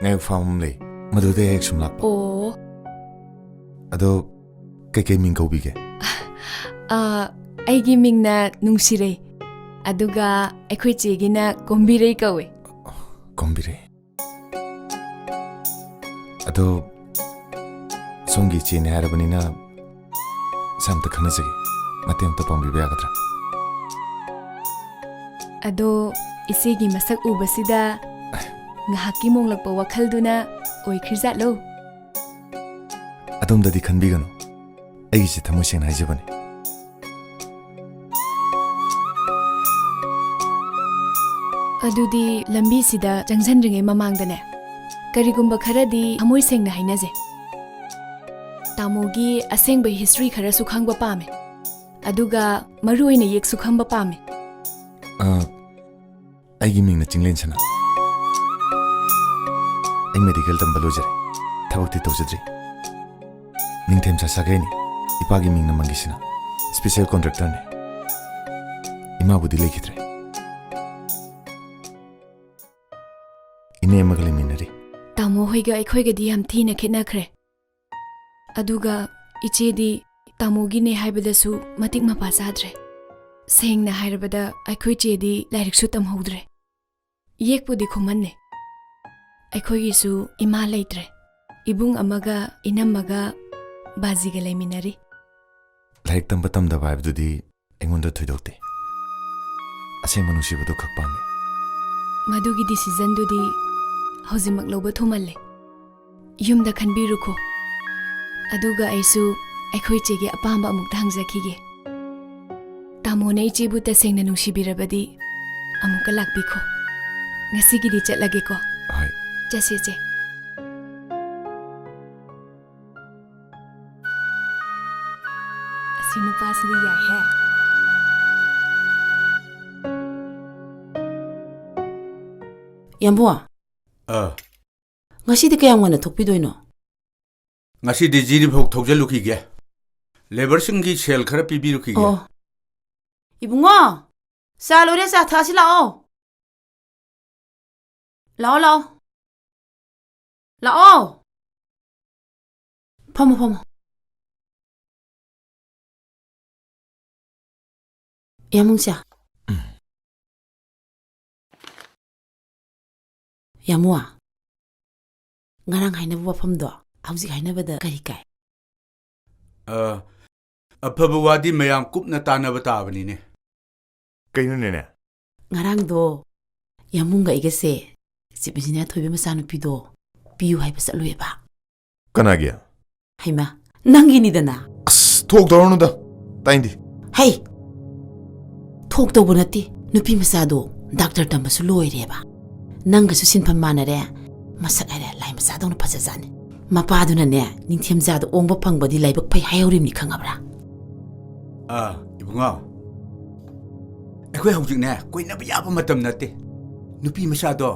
ꯉꯥꯌꯣꯛ ꯐꯥꯝ ꯑꯃ ꯂꯩ, ꯃꯗꯨꯗꯩ ꯍꯦꯛ ꯁꯨꯝ ꯂꯥꯛꯄ꯫ ꯑꯣ꯫ ꯑꯗꯣ ꯀꯩꯀꯩ ꯃꯤꯡ ꯀꯧꯕꯤꯒꯦ? ꯑ, ꯑꯩꯒꯤ ꯃꯤꯡꯅ ꯅꯨꯡꯁꯤꯔꯩ, ꯑꯗꯨꯒ ꯑꯩꯈꯣꯏ ꯆꯦꯒꯤꯅ ꯀꯣꯝꯕꯤꯔꯩ ꯀꯧꯋꯦ꯫ ꯀꯣꯝꯕꯤꯔꯩ꯫ ꯑꯗꯣ ꯁꯣꯝꯒꯤ ꯏꯆꯦꯅꯦ ꯍꯥꯏꯔꯕꯅꯤꯅ ꯁꯛ ꯑꯝꯇ ꯈꯪꯅꯖꯒꯦ꯫ ꯃꯇꯦꯡ ꯑꯝꯇ ꯄꯥꯡꯕꯤꯕ ꯌꯥꯒꯗ꯭ꯔꯥ? ꯑꯗꯣ ꯏꯆꯦꯒꯤ ꯃꯁꯛ ꯎꯕꯁꯤꯗ ꯉꯥꯏꯍꯥꯛꯀꯤ ꯃꯣꯡꯂꯛꯄ ꯋꯥꯈꯜꯗꯨꯅ ꯑꯣꯏꯈ꯭ꯔꯤꯖꯥꯠꯂꯣ? ꯑꯗꯣꯝꯗꯗꯤ ꯈꯟꯕꯤꯒꯅꯨ, ꯑꯩꯒꯤꯁꯦ ꯊꯃꯣꯏ ꯁꯦꯡꯅ ꯍꯥꯏꯖꯕꯅꯤ꯫ ꯑꯗꯨꯗꯤ ꯂꯝꯕꯤꯁꯤꯗ ꯆꯪꯁꯤꯟꯗ꯭ꯔꯤꯉꯩ ꯃꯃꯥꯡꯗꯅꯦ, ꯀꯔꯤꯒꯨꯝꯕ ꯈꯔꯗꯤ ꯊꯃꯣꯏ ꯁꯦꯡꯅ ꯍꯥꯏꯅꯁꯦ꯫ ꯇꯥꯃꯣꯒꯤ ꯑꯁꯦꯡꯕ history ꯈꯔꯁꯨ ꯈꯪꯕ ꯄꯥꯝꯃꯦ, ꯑꯗꯨꯒ ꯃꯔꯨ ꯑꯣꯏꯅ ꯌꯦꯛꯁꯨ ꯈꯪꯕ ꯄꯥꯝꯃꯦ꯫ ꯑ, ꯑꯩꯒꯤ ꯃꯤꯡꯅ ꯆꯤꯡꯂꯦꯟ ꯁꯅꯥ꯫ ꯑꯩ medical ꯇꯝꯕ ꯂꯣꯏꯖꯔꯦ꯫ ꯊꯕꯛꯇꯤ ꯇꯧꯖꯗ꯭ꯔꯤ꯫ ꯅꯤꯡꯊꯦꯝꯆꯥ ꯁꯥꯒꯩꯅꯤ꯫ ꯏꯄꯥꯒꯤ ꯃꯤꯡꯅ ꯃꯪꯒꯤꯁꯤꯅ꯫ ꯁ꯭ꯄꯦꯁꯦꯜ ꯀꯣꯟꯇ꯭ꯔꯦꯛꯇꯔꯅꯤ꯫ ꯏꯃꯥꯕꯨꯗꯤ ꯂꯩꯈꯤꯗ꯭ꯔꯦ꯫ ꯏꯅꯦ ꯑꯃꯒ ꯂꯩꯃꯤꯟꯅꯔꯤ꯫ ꯇꯥꯃꯣ ꯍꯣꯏꯒ ꯑꯩꯈꯣꯏꯒꯗꯤ ꯌꯥꯝ ꯊꯤꯅ ꯈꯦꯠꯅꯈ꯭ꯔꯦ꯫ ꯑꯗꯨꯒ ꯏꯆꯦꯗꯤ ꯇꯥꯃꯣꯒꯤꯅꯦ ꯍꯥꯏꯕꯗꯁꯨ ꯃꯇꯤꯛ ꯃꯄꯥ ꯆꯥꯗ꯭ꯔꯦ꯫ ꯁꯦꯡꯅ ꯍꯥꯏꯔꯕꯗ ꯑꯩꯈꯣꯏ ꯆꯦꯗꯤ ꯂꯥꯏꯔꯤꯛꯁꯨ ꯇꯝꯍꯧꯗ꯭ꯔꯦ꯫ ꯌꯦꯛꯄꯨꯗꯤ ꯈꯨꯃꯟꯅꯦ꯫ ꯑꯩꯈꯣꯏꯒꯤꯁꯨ ꯏꯃꯥ ꯂꯩꯇ꯭ꯔꯦ꯫ ꯏꯕꯨꯡ ꯑꯃꯒ ꯏꯅꯝꯃꯒ ꯕꯥꯖꯤꯒ ꯂꯩꯃꯤꯟꯅꯔꯤ꯫ ꯂꯥꯏꯔꯤꯛ ꯇꯝꯕ ꯇꯝꯗꯕ ꯍꯥꯏꯕꯗꯨꯗꯤ ꯑꯩꯉꯣꯟꯗ ꯊꯣꯏꯗꯣꯛꯇꯦ꯫ ꯑꯁꯦꯡꯕ ꯅꯨꯡꯁꯤꯕꯗꯨ ꯈꯛ ꯄꯥꯝꯃꯤ꯫ ꯃꯗꯨꯒꯤ ꯗꯤꯁꯤꯖꯟꯗꯨꯗꯤ ꯍꯧꯖꯤꯛꯃꯛ ꯂꯧꯕ ꯊꯨꯃꯜꯂꯦ꯫ ꯌꯨꯝꯗ ꯈꯟꯕꯤꯔꯨꯈꯣ꯫ ꯑꯗꯨꯒ ꯑꯩꯁꯨ ꯑꯩꯈꯣꯏ ꯆꯦꯒꯤ ꯑꯄꯥꯝꯕ ꯑꯃꯨꯛꯇ ꯍꯪꯖꯈꯤꯒꯦ꯫ ꯇꯥꯃꯣꯅ ꯏꯆꯦꯕꯨ ꯇꯁꯦꯡꯅ ꯅꯨꯡꯁꯤꯕꯤꯔꯕꯗꯤ ꯑꯃꯨꯛꯀ ꯂꯥꯛꯄꯤꯈꯣ꯫ ꯉꯁꯤꯒꯤꯗꯤ ꯆꯠꯂꯒꯦꯀꯣ꯫ ꯍꯣꯏ꯫ ꯆꯠꯁꯦ, ꯆꯦ꯫ ꯑꯁꯤ ꯅꯨꯄꯥꯁꯤꯗꯤ ꯌꯥꯏꯍꯦ꯫ ꯌꯥꯝꯕꯨ, ꯑꯥ꯫ ꯉꯁꯤꯗꯤ ꯀꯌꯥꯝ ꯉꯟꯅ ꯊꯣꯛꯄꯤꯗꯣꯏꯅꯣ? ꯉꯁꯤꯗꯤ ꯖꯤꯔꯤꯕꯥꯎ ꯊꯧꯖꯜꯂꯨꯈꯤꯒꯦ꯫ ꯂꯦꯕꯔꯁꯤꯡꯒꯤ ꯁꯦꯜ ꯈꯔ ꯄꯤꯕꯤꯔꯨꯈꯤꯒꯦ꯫ ꯑꯣ꯫ ꯏꯕꯨꯡꯉꯣ, ꯆꯥ ꯂꯣꯏꯔꯦ, ꯆꯥ ꯊꯛꯑꯁꯤ ꯂꯥꯛꯑꯣ꯫ ꯂꯥꯛꯑꯣ, ꯂꯥꯛꯑꯣ꯫ ꯂꯥꯛꯑꯣ꯫ ꯐꯝꯃꯣ, ꯐꯝꯃꯣ꯫ ꯌꯥꯃꯨꯡꯁꯥ꯫ ꯎꯝ꯫ ꯌꯥꯃꯨ, ꯉꯔꯥꯡ ꯍꯥꯏꯅꯕ ꯋꯥꯐꯝꯗꯣ ꯍꯧꯖꯤꯛ ꯍꯥꯏꯅꯕꯗ ꯀꯔꯤ ꯀꯥꯏ? ꯑ, ꯑꯐꯕ ꯋꯥꯗꯤ ꯃꯌꯥꯝ ꯀꯨꯞꯅ ꯇꯥꯟꯅꯕ ꯇꯥꯕꯅꯤꯅꯦ꯫ ꯀꯩꯅꯣꯅꯦꯅꯦ? ꯉꯔꯥꯡꯗꯣ ꯌꯥꯃꯨꯡꯒ ꯑꯩꯒꯁꯦ ꯆꯤꯞ ꯏꯟꯖꯤꯅꯤꯌꯥꯔ ꯊꯣꯏꯕ ꯃꯆꯥꯅꯨꯄꯤꯗꯣ ꯄꯤꯌꯨ ꯍꯥꯏꯕ ꯆꯠꯂꯨꯏꯕ꯫ ꯀꯅꯥꯒꯤ? ꯍꯩꯃꯥ, ꯅꯪꯒꯤꯅꯤꯗꯅ꯫ ꯑꯁ, ꯊꯣꯛ ꯇꯧꯔꯅꯨꯗ, ꯇꯥꯏꯟꯗꯤ꯫ ꯍꯩ! ꯊꯣꯛ ꯇꯧꯕ ꯅꯠꯇꯦ, ꯅꯨꯄꯤ ꯃꯆꯥꯗꯣ ꯗꯥꯛꯇꯔ ꯇꯝꯕꯁꯨ ꯂꯣꯏꯔꯦꯕ꯫ ꯅꯪꯒꯁꯨ ꯁꯤꯟꯐꯝ ꯃꯥꯟꯅꯔꯦ, ꯃꯁꯛ ꯍꯥꯏꯔꯦ ꯂꯥꯏ ꯃꯆꯥꯗꯧꯅ ꯐꯖꯖꯥꯠꯅꯤ꯫ ꯃꯄꯥꯗꯨꯅꯅꯦ, ꯅꯤꯡꯊꯦꯝꯖꯥꯗ ꯑꯣꯡꯕ ꯐꯪꯕꯗꯤ ꯂꯥꯏꯕꯛ ꯐꯩ ꯍꯥꯏꯍꯧꯔꯤꯕꯅꯤ, ꯈꯪꯉꯕ꯭ꯔꯥ? ꯑꯥ, ꯏꯕꯨꯡꯉꯣ꯫ ꯑꯩꯈꯣꯏ ꯍꯧꯖꯤꯛꯅꯦ, ꯀꯣꯏꯅꯕ ꯌꯥꯕ ꯃꯇꯝ ꯅꯠꯇꯦ꯫ ꯅꯨꯄꯤ ꯃꯆꯥꯗꯣ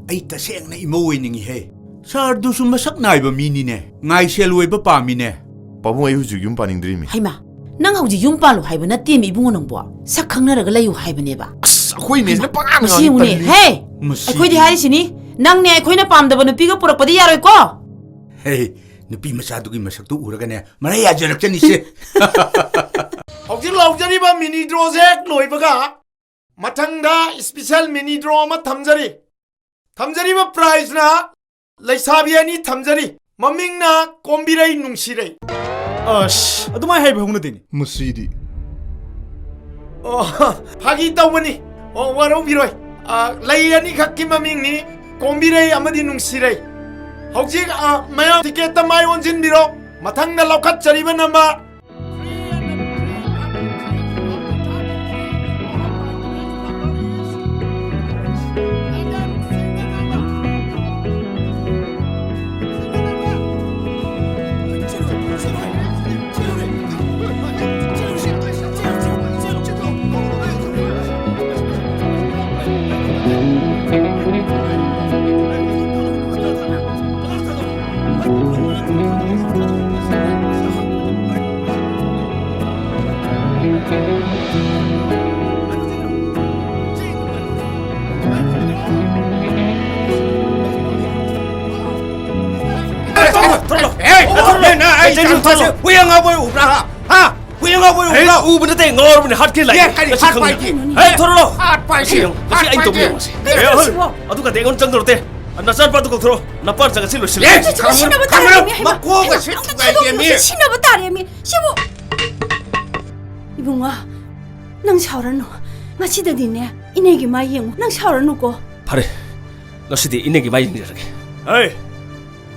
ꯑꯩ ꯇꯁꯦꯡꯅ ꯏꯃꯧ ꯑꯣꯏꯅꯤꯡꯉꯤꯍꯦ꯫ ꯁꯥꯔꯗꯨꯁꯨ ꯃꯁꯛ ꯅꯥꯏꯕ ꯃꯤꯅꯤꯅꯦ꯫ ꯉꯥꯏꯁꯦꯜ ꯑꯣꯏꯕ ꯄꯥꯝꯃꯤꯅꯦ꯫ ꯄꯥꯕꯨꯡ, ꯑꯩ ꯍꯧꯖꯤꯛ ꯌꯨꯝ ꯄꯥꯅꯤꯡꯗ꯭ꯔꯤꯃꯤ꯫ ꯍꯩꯃꯥ, ꯅꯪ ꯍꯧꯖꯤꯛ ꯌꯨꯝ ꯄꯥꯜꯂꯨ ꯍꯥꯏꯕ ꯅꯠꯇꯦꯃꯤ ꯏꯕꯨꯡꯉꯣ ꯅꯪꯕꯣ꯫ ꯁꯛ ꯈꯪꯅꯔꯒ ꯂꯩꯌꯨ ꯍꯥꯏꯕꯅꯦꯕ꯫ ꯑꯁ, ꯑꯩꯈꯣꯏ ꯏꯅꯦꯁꯤꯅ ꯄꯉꯥꯡ ꯃꯁꯤ ꯉꯥꯡꯉꯤ, ꯌꯦꯡꯉꯨꯅꯦ꯫ ꯇꯜꯂꯤ꯫ ꯍꯦ! ꯃꯁꯤꯗꯤ꯫ ꯑꯩꯈꯣꯏꯗꯤ ꯍꯥꯏꯔꯤꯁꯤꯅꯤ, ꯅꯪꯅꯦ ꯑꯩꯈꯣꯏꯅ ꯄꯥꯝꯗꯕ ꯅꯨꯄꯤꯒ ꯄꯨꯔꯛꯄꯗꯤ ꯌꯥꯔꯣꯏꯀꯣ꯫ ꯍꯦ, ꯅꯨꯄꯤ ꯃꯆꯥꯗꯨꯒꯤ ꯃꯁꯛꯇꯨ ꯎꯔꯒꯅꯦ, ꯃꯔꯩ ꯌꯥꯖꯔꯛꯆꯅꯤꯁꯦ꯫ ꯍꯧꯖꯤꯛ ꯂꯥꯎꯖꯔꯤꯕ ꯃꯤꯅꯤ ꯗ꯭ꯔꯣꯁꯦ ꯍꯦꯛ ꯂꯣꯏꯕꯒ ꯃꯊꯪꯗ ꯏꯁꯄꯤꯁꯦꯜ ꯃꯤꯅꯤ ꯗ꯭ꯔꯣ ꯑꯃ ꯊꯝꯖꯔꯤ꯫ ꯊꯝꯖꯔꯤꯕ ꯄ꯭ꯔꯥꯏꯖꯅ ꯂꯩꯁꯥꯕꯤ ꯑꯅꯤ ꯊꯝꯖꯔꯤ꯫ ꯃꯃꯤꯡꯅ ꯀꯣꯝꯕꯤꯔꯩ ꯅꯨꯡꯁꯤꯔꯩ꯫ ꯑꯁ, ꯑꯗꯨꯃꯥꯏꯅ ꯍꯥꯏꯕ ꯍꯧꯅꯗꯦꯅꯦ꯫ ꯃꯁꯤꯗꯤ꯫ ꯑꯣ, ꯐꯥꯒꯤ ꯇꯧꯕꯅꯤ꯫ ꯑꯣ, ꯋꯥꯔꯧꯕꯤꯔꯣꯏ꯫ ꯑ, ꯂꯩ ꯑꯅꯤꯈꯛꯀꯤ ꯃꯃꯤꯡꯅꯤ, ꯀꯣꯝꯕꯤꯔꯩ ꯑꯃꯗꯤ ꯅꯨꯡꯁꯤꯔꯩ꯫ ꯍꯧꯖꯤꯛ, ꯑ, ꯃꯌꯥꯝ ꯇꯤꯀꯦꯠꯇ ꯃꯥꯏ ꯑꯣꯟꯁꯤꯟꯕꯤꯔꯣ꯫ ꯃꯊꯪꯗ ꯂꯧꯈꯠꯆꯔꯤꯕ ꯅꯝꯕꯔ ꯊꯣꯔꯛꯂꯣ꯫ ꯑꯦ, ꯊꯣꯔꯛꯂꯣ꯫ ꯅꯪ ꯑꯩ ꯆꯦꯟꯁꯤꯜꯂꯨ, ꯆꯥꯟꯊꯣꯔꯛꯂꯣ꯫ ꯊꯣꯔꯛꯂꯣ꯫ ꯍꯨꯏ ꯑꯉꯥꯎꯕ ꯎꯕ꯭ꯔꯥ, ꯍꯥ? ꯍꯨꯏ ꯑꯉꯥꯎꯕ ꯎꯕ꯭ꯔꯥ? ꯎꯕ ꯅꯠꯇꯦ, ꯉꯥꯎꯔꯕꯅꯦ, ꯍꯥꯠꯀꯦ ꯂꯥꯛꯑꯦ꯫ ꯑꯦ, ꯀꯔꯤ ꯉꯁꯤ ꯍꯥꯠꯄ ꯈꯪꯉꯦ꯫ ꯍꯥꯏꯗꯤ? ꯑꯦ, ꯊꯣꯔꯛꯂꯣ꯫ ꯍꯥꯠꯄ ꯍꯥꯏꯁꯤ, ꯉꯁꯤ ꯑꯩ ꯍꯥꯠꯄ ꯇꯧꯕ ꯍꯥꯏꯁꯤ꯫ ꯌꯦꯡꯉꯨꯁꯦ꯫ ꯀꯩꯅꯣ ꯑꯦ, ꯁꯤꯕꯣ? ꯑꯗꯨꯒ ꯑꯩꯉꯣꯟꯗ ꯆꯪꯗ꯭ꯔꯣꯇꯦ꯫ ꯅꯆꯥꯅꯨꯄꯥꯗꯨ ꯀꯧꯊꯣꯔꯛꯑꯣ꯫ ꯅꯄꯥ ꯆꯪꯉꯁꯤ ꯂꯣꯏꯁꯤꯜꯂꯦ꯫ ꯑꯦ, ꯁꯤꯗ ꯁꯤꯟꯅꯕ ꯈꯪꯕ꯭ꯔꯥ? ꯇꯥꯔꯦꯃꯤ, ꯍꯩꯃꯥ, ꯃꯀꯣꯛ ꯍꯩꯃꯥ, ꯑꯁꯤ ꯑꯝꯇ ꯊꯨꯒꯥꯏꯒꯦ ꯊꯥꯗꯣꯛꯑꯣ, ꯃꯤ꯫ ꯁꯤꯗ ꯁꯤꯟꯅꯕ ꯇꯥꯔꯦꯃꯤ꯫ ꯁꯤꯕꯨ꯫ ꯏꯕꯨꯡꯉꯣ, ꯅꯪ ꯁꯥꯎꯔꯅꯨ꯫ ꯉꯁꯤꯗꯗꯤꯅꯦ, ꯏꯅꯦꯒꯤ ꯃꯥꯏ ꯌꯦꯡꯉꯨ꯫ ꯅꯪ ꯁꯥꯎꯔꯅꯨꯀꯣ꯫ ꯐꯔꯦ, ꯉꯁꯤꯗꯤ ꯏꯅꯦꯒꯤ ꯃꯥꯏ ꯌꯦꯡꯖꯔꯒꯦ꯫ ꯍꯩ!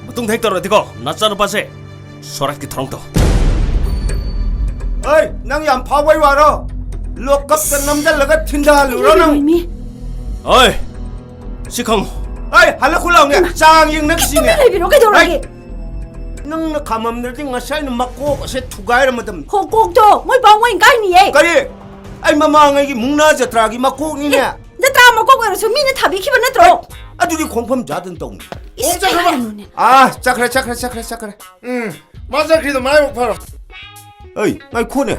ꯃꯇꯨꯡꯗ ꯍꯦꯛ ꯇꯧꯔꯗꯤꯀꯣ, ꯅꯆꯥꯅꯨꯄꯥꯁꯦ ꯁꯣꯔꯥꯠꯀꯤ ꯊꯧꯔꯝ ꯇꯧ꯫ ꯍꯩ! ꯅꯪ ꯌꯥꯝ ꯐꯥꯎꯕꯩ ꯋꯥꯔꯣ? ꯂꯣꯀꯞꯇ ꯅꯝꯖꯜꯂꯒ ꯊꯤꯟꯗꯍꯜꯂꯨꯔꯣ ꯅꯪ? ꯏꯃꯥ! ꯍꯩ! ꯁꯤ ꯈꯪꯉꯨ꯫ ꯍꯩ! ꯍꯜꯂꯛꯈꯣ ꯂꯥꯎꯅꯦ! ꯏꯃꯥ! ꯆꯥꯡ ꯌꯦꯡꯅꯕꯁꯤꯅꯦ! ꯇꯨꯃꯤꯟ ꯂꯩꯕꯤꯔꯣ, ꯀꯩꯗꯧꯔꯒꯦ? ꯍꯩ! ꯅꯪꯅ ꯈꯥꯝꯃꯝꯗ꯭ꯔꯗꯤ ꯉꯁꯥꯏꯅ ꯃꯀꯣꯛ ꯑꯁꯦ ꯊꯨꯒꯥꯏꯔꯝꯃꯗꯝꯅꯤ꯫ ꯀꯣꯛ-, ꯀꯣꯛꯇꯣ ꯃꯣꯏ ꯄꯥꯎ ꯃꯣꯏ ꯀꯥꯏꯅꯤꯌꯦ꯫ ꯀꯔꯤ? ꯑꯩ ꯃꯃꯥꯡꯉꯩꯒꯤ ꯃꯨꯛꯅꯥ ꯖꯇ꯭ꯔꯥꯒꯤ ꯃꯀꯣꯛꯅꯤꯅꯦ꯫ ꯑꯦ, ꯖꯇ꯭ꯔꯥ ꯃꯀꯣꯛ ꯑꯣꯏꯔꯁꯨ ꯃꯤꯅ ꯊꯥꯕꯤꯈꯤꯕ ꯅꯠꯇ꯭ꯔꯣ? ꯑꯗꯨꯗꯤ ꯈꯣꯡꯐꯝ ꯆꯥꯗꯅ ꯇꯧꯅꯤ꯫ ꯑꯣ, ꯆꯠꯈ꯭ꯔꯕ? ꯀꯩꯅꯣꯅꯦ? ꯑꯥ, ꯆꯠꯈ꯭ꯔꯦ, ꯆꯠꯈ꯭ꯔꯦ, ꯆꯠꯈ꯭ꯔꯦ, ꯆꯠꯈ꯭ꯔꯦ꯫ ꯎꯝ, ꯃꯥ ꯆꯠꯈ꯭ꯔꯤꯗꯣ ꯃꯔꯥꯏꯕꯛ ꯐꯔꯣ꯫ ꯑꯩ, ꯉꯥꯏꯈꯣꯅꯦ꯫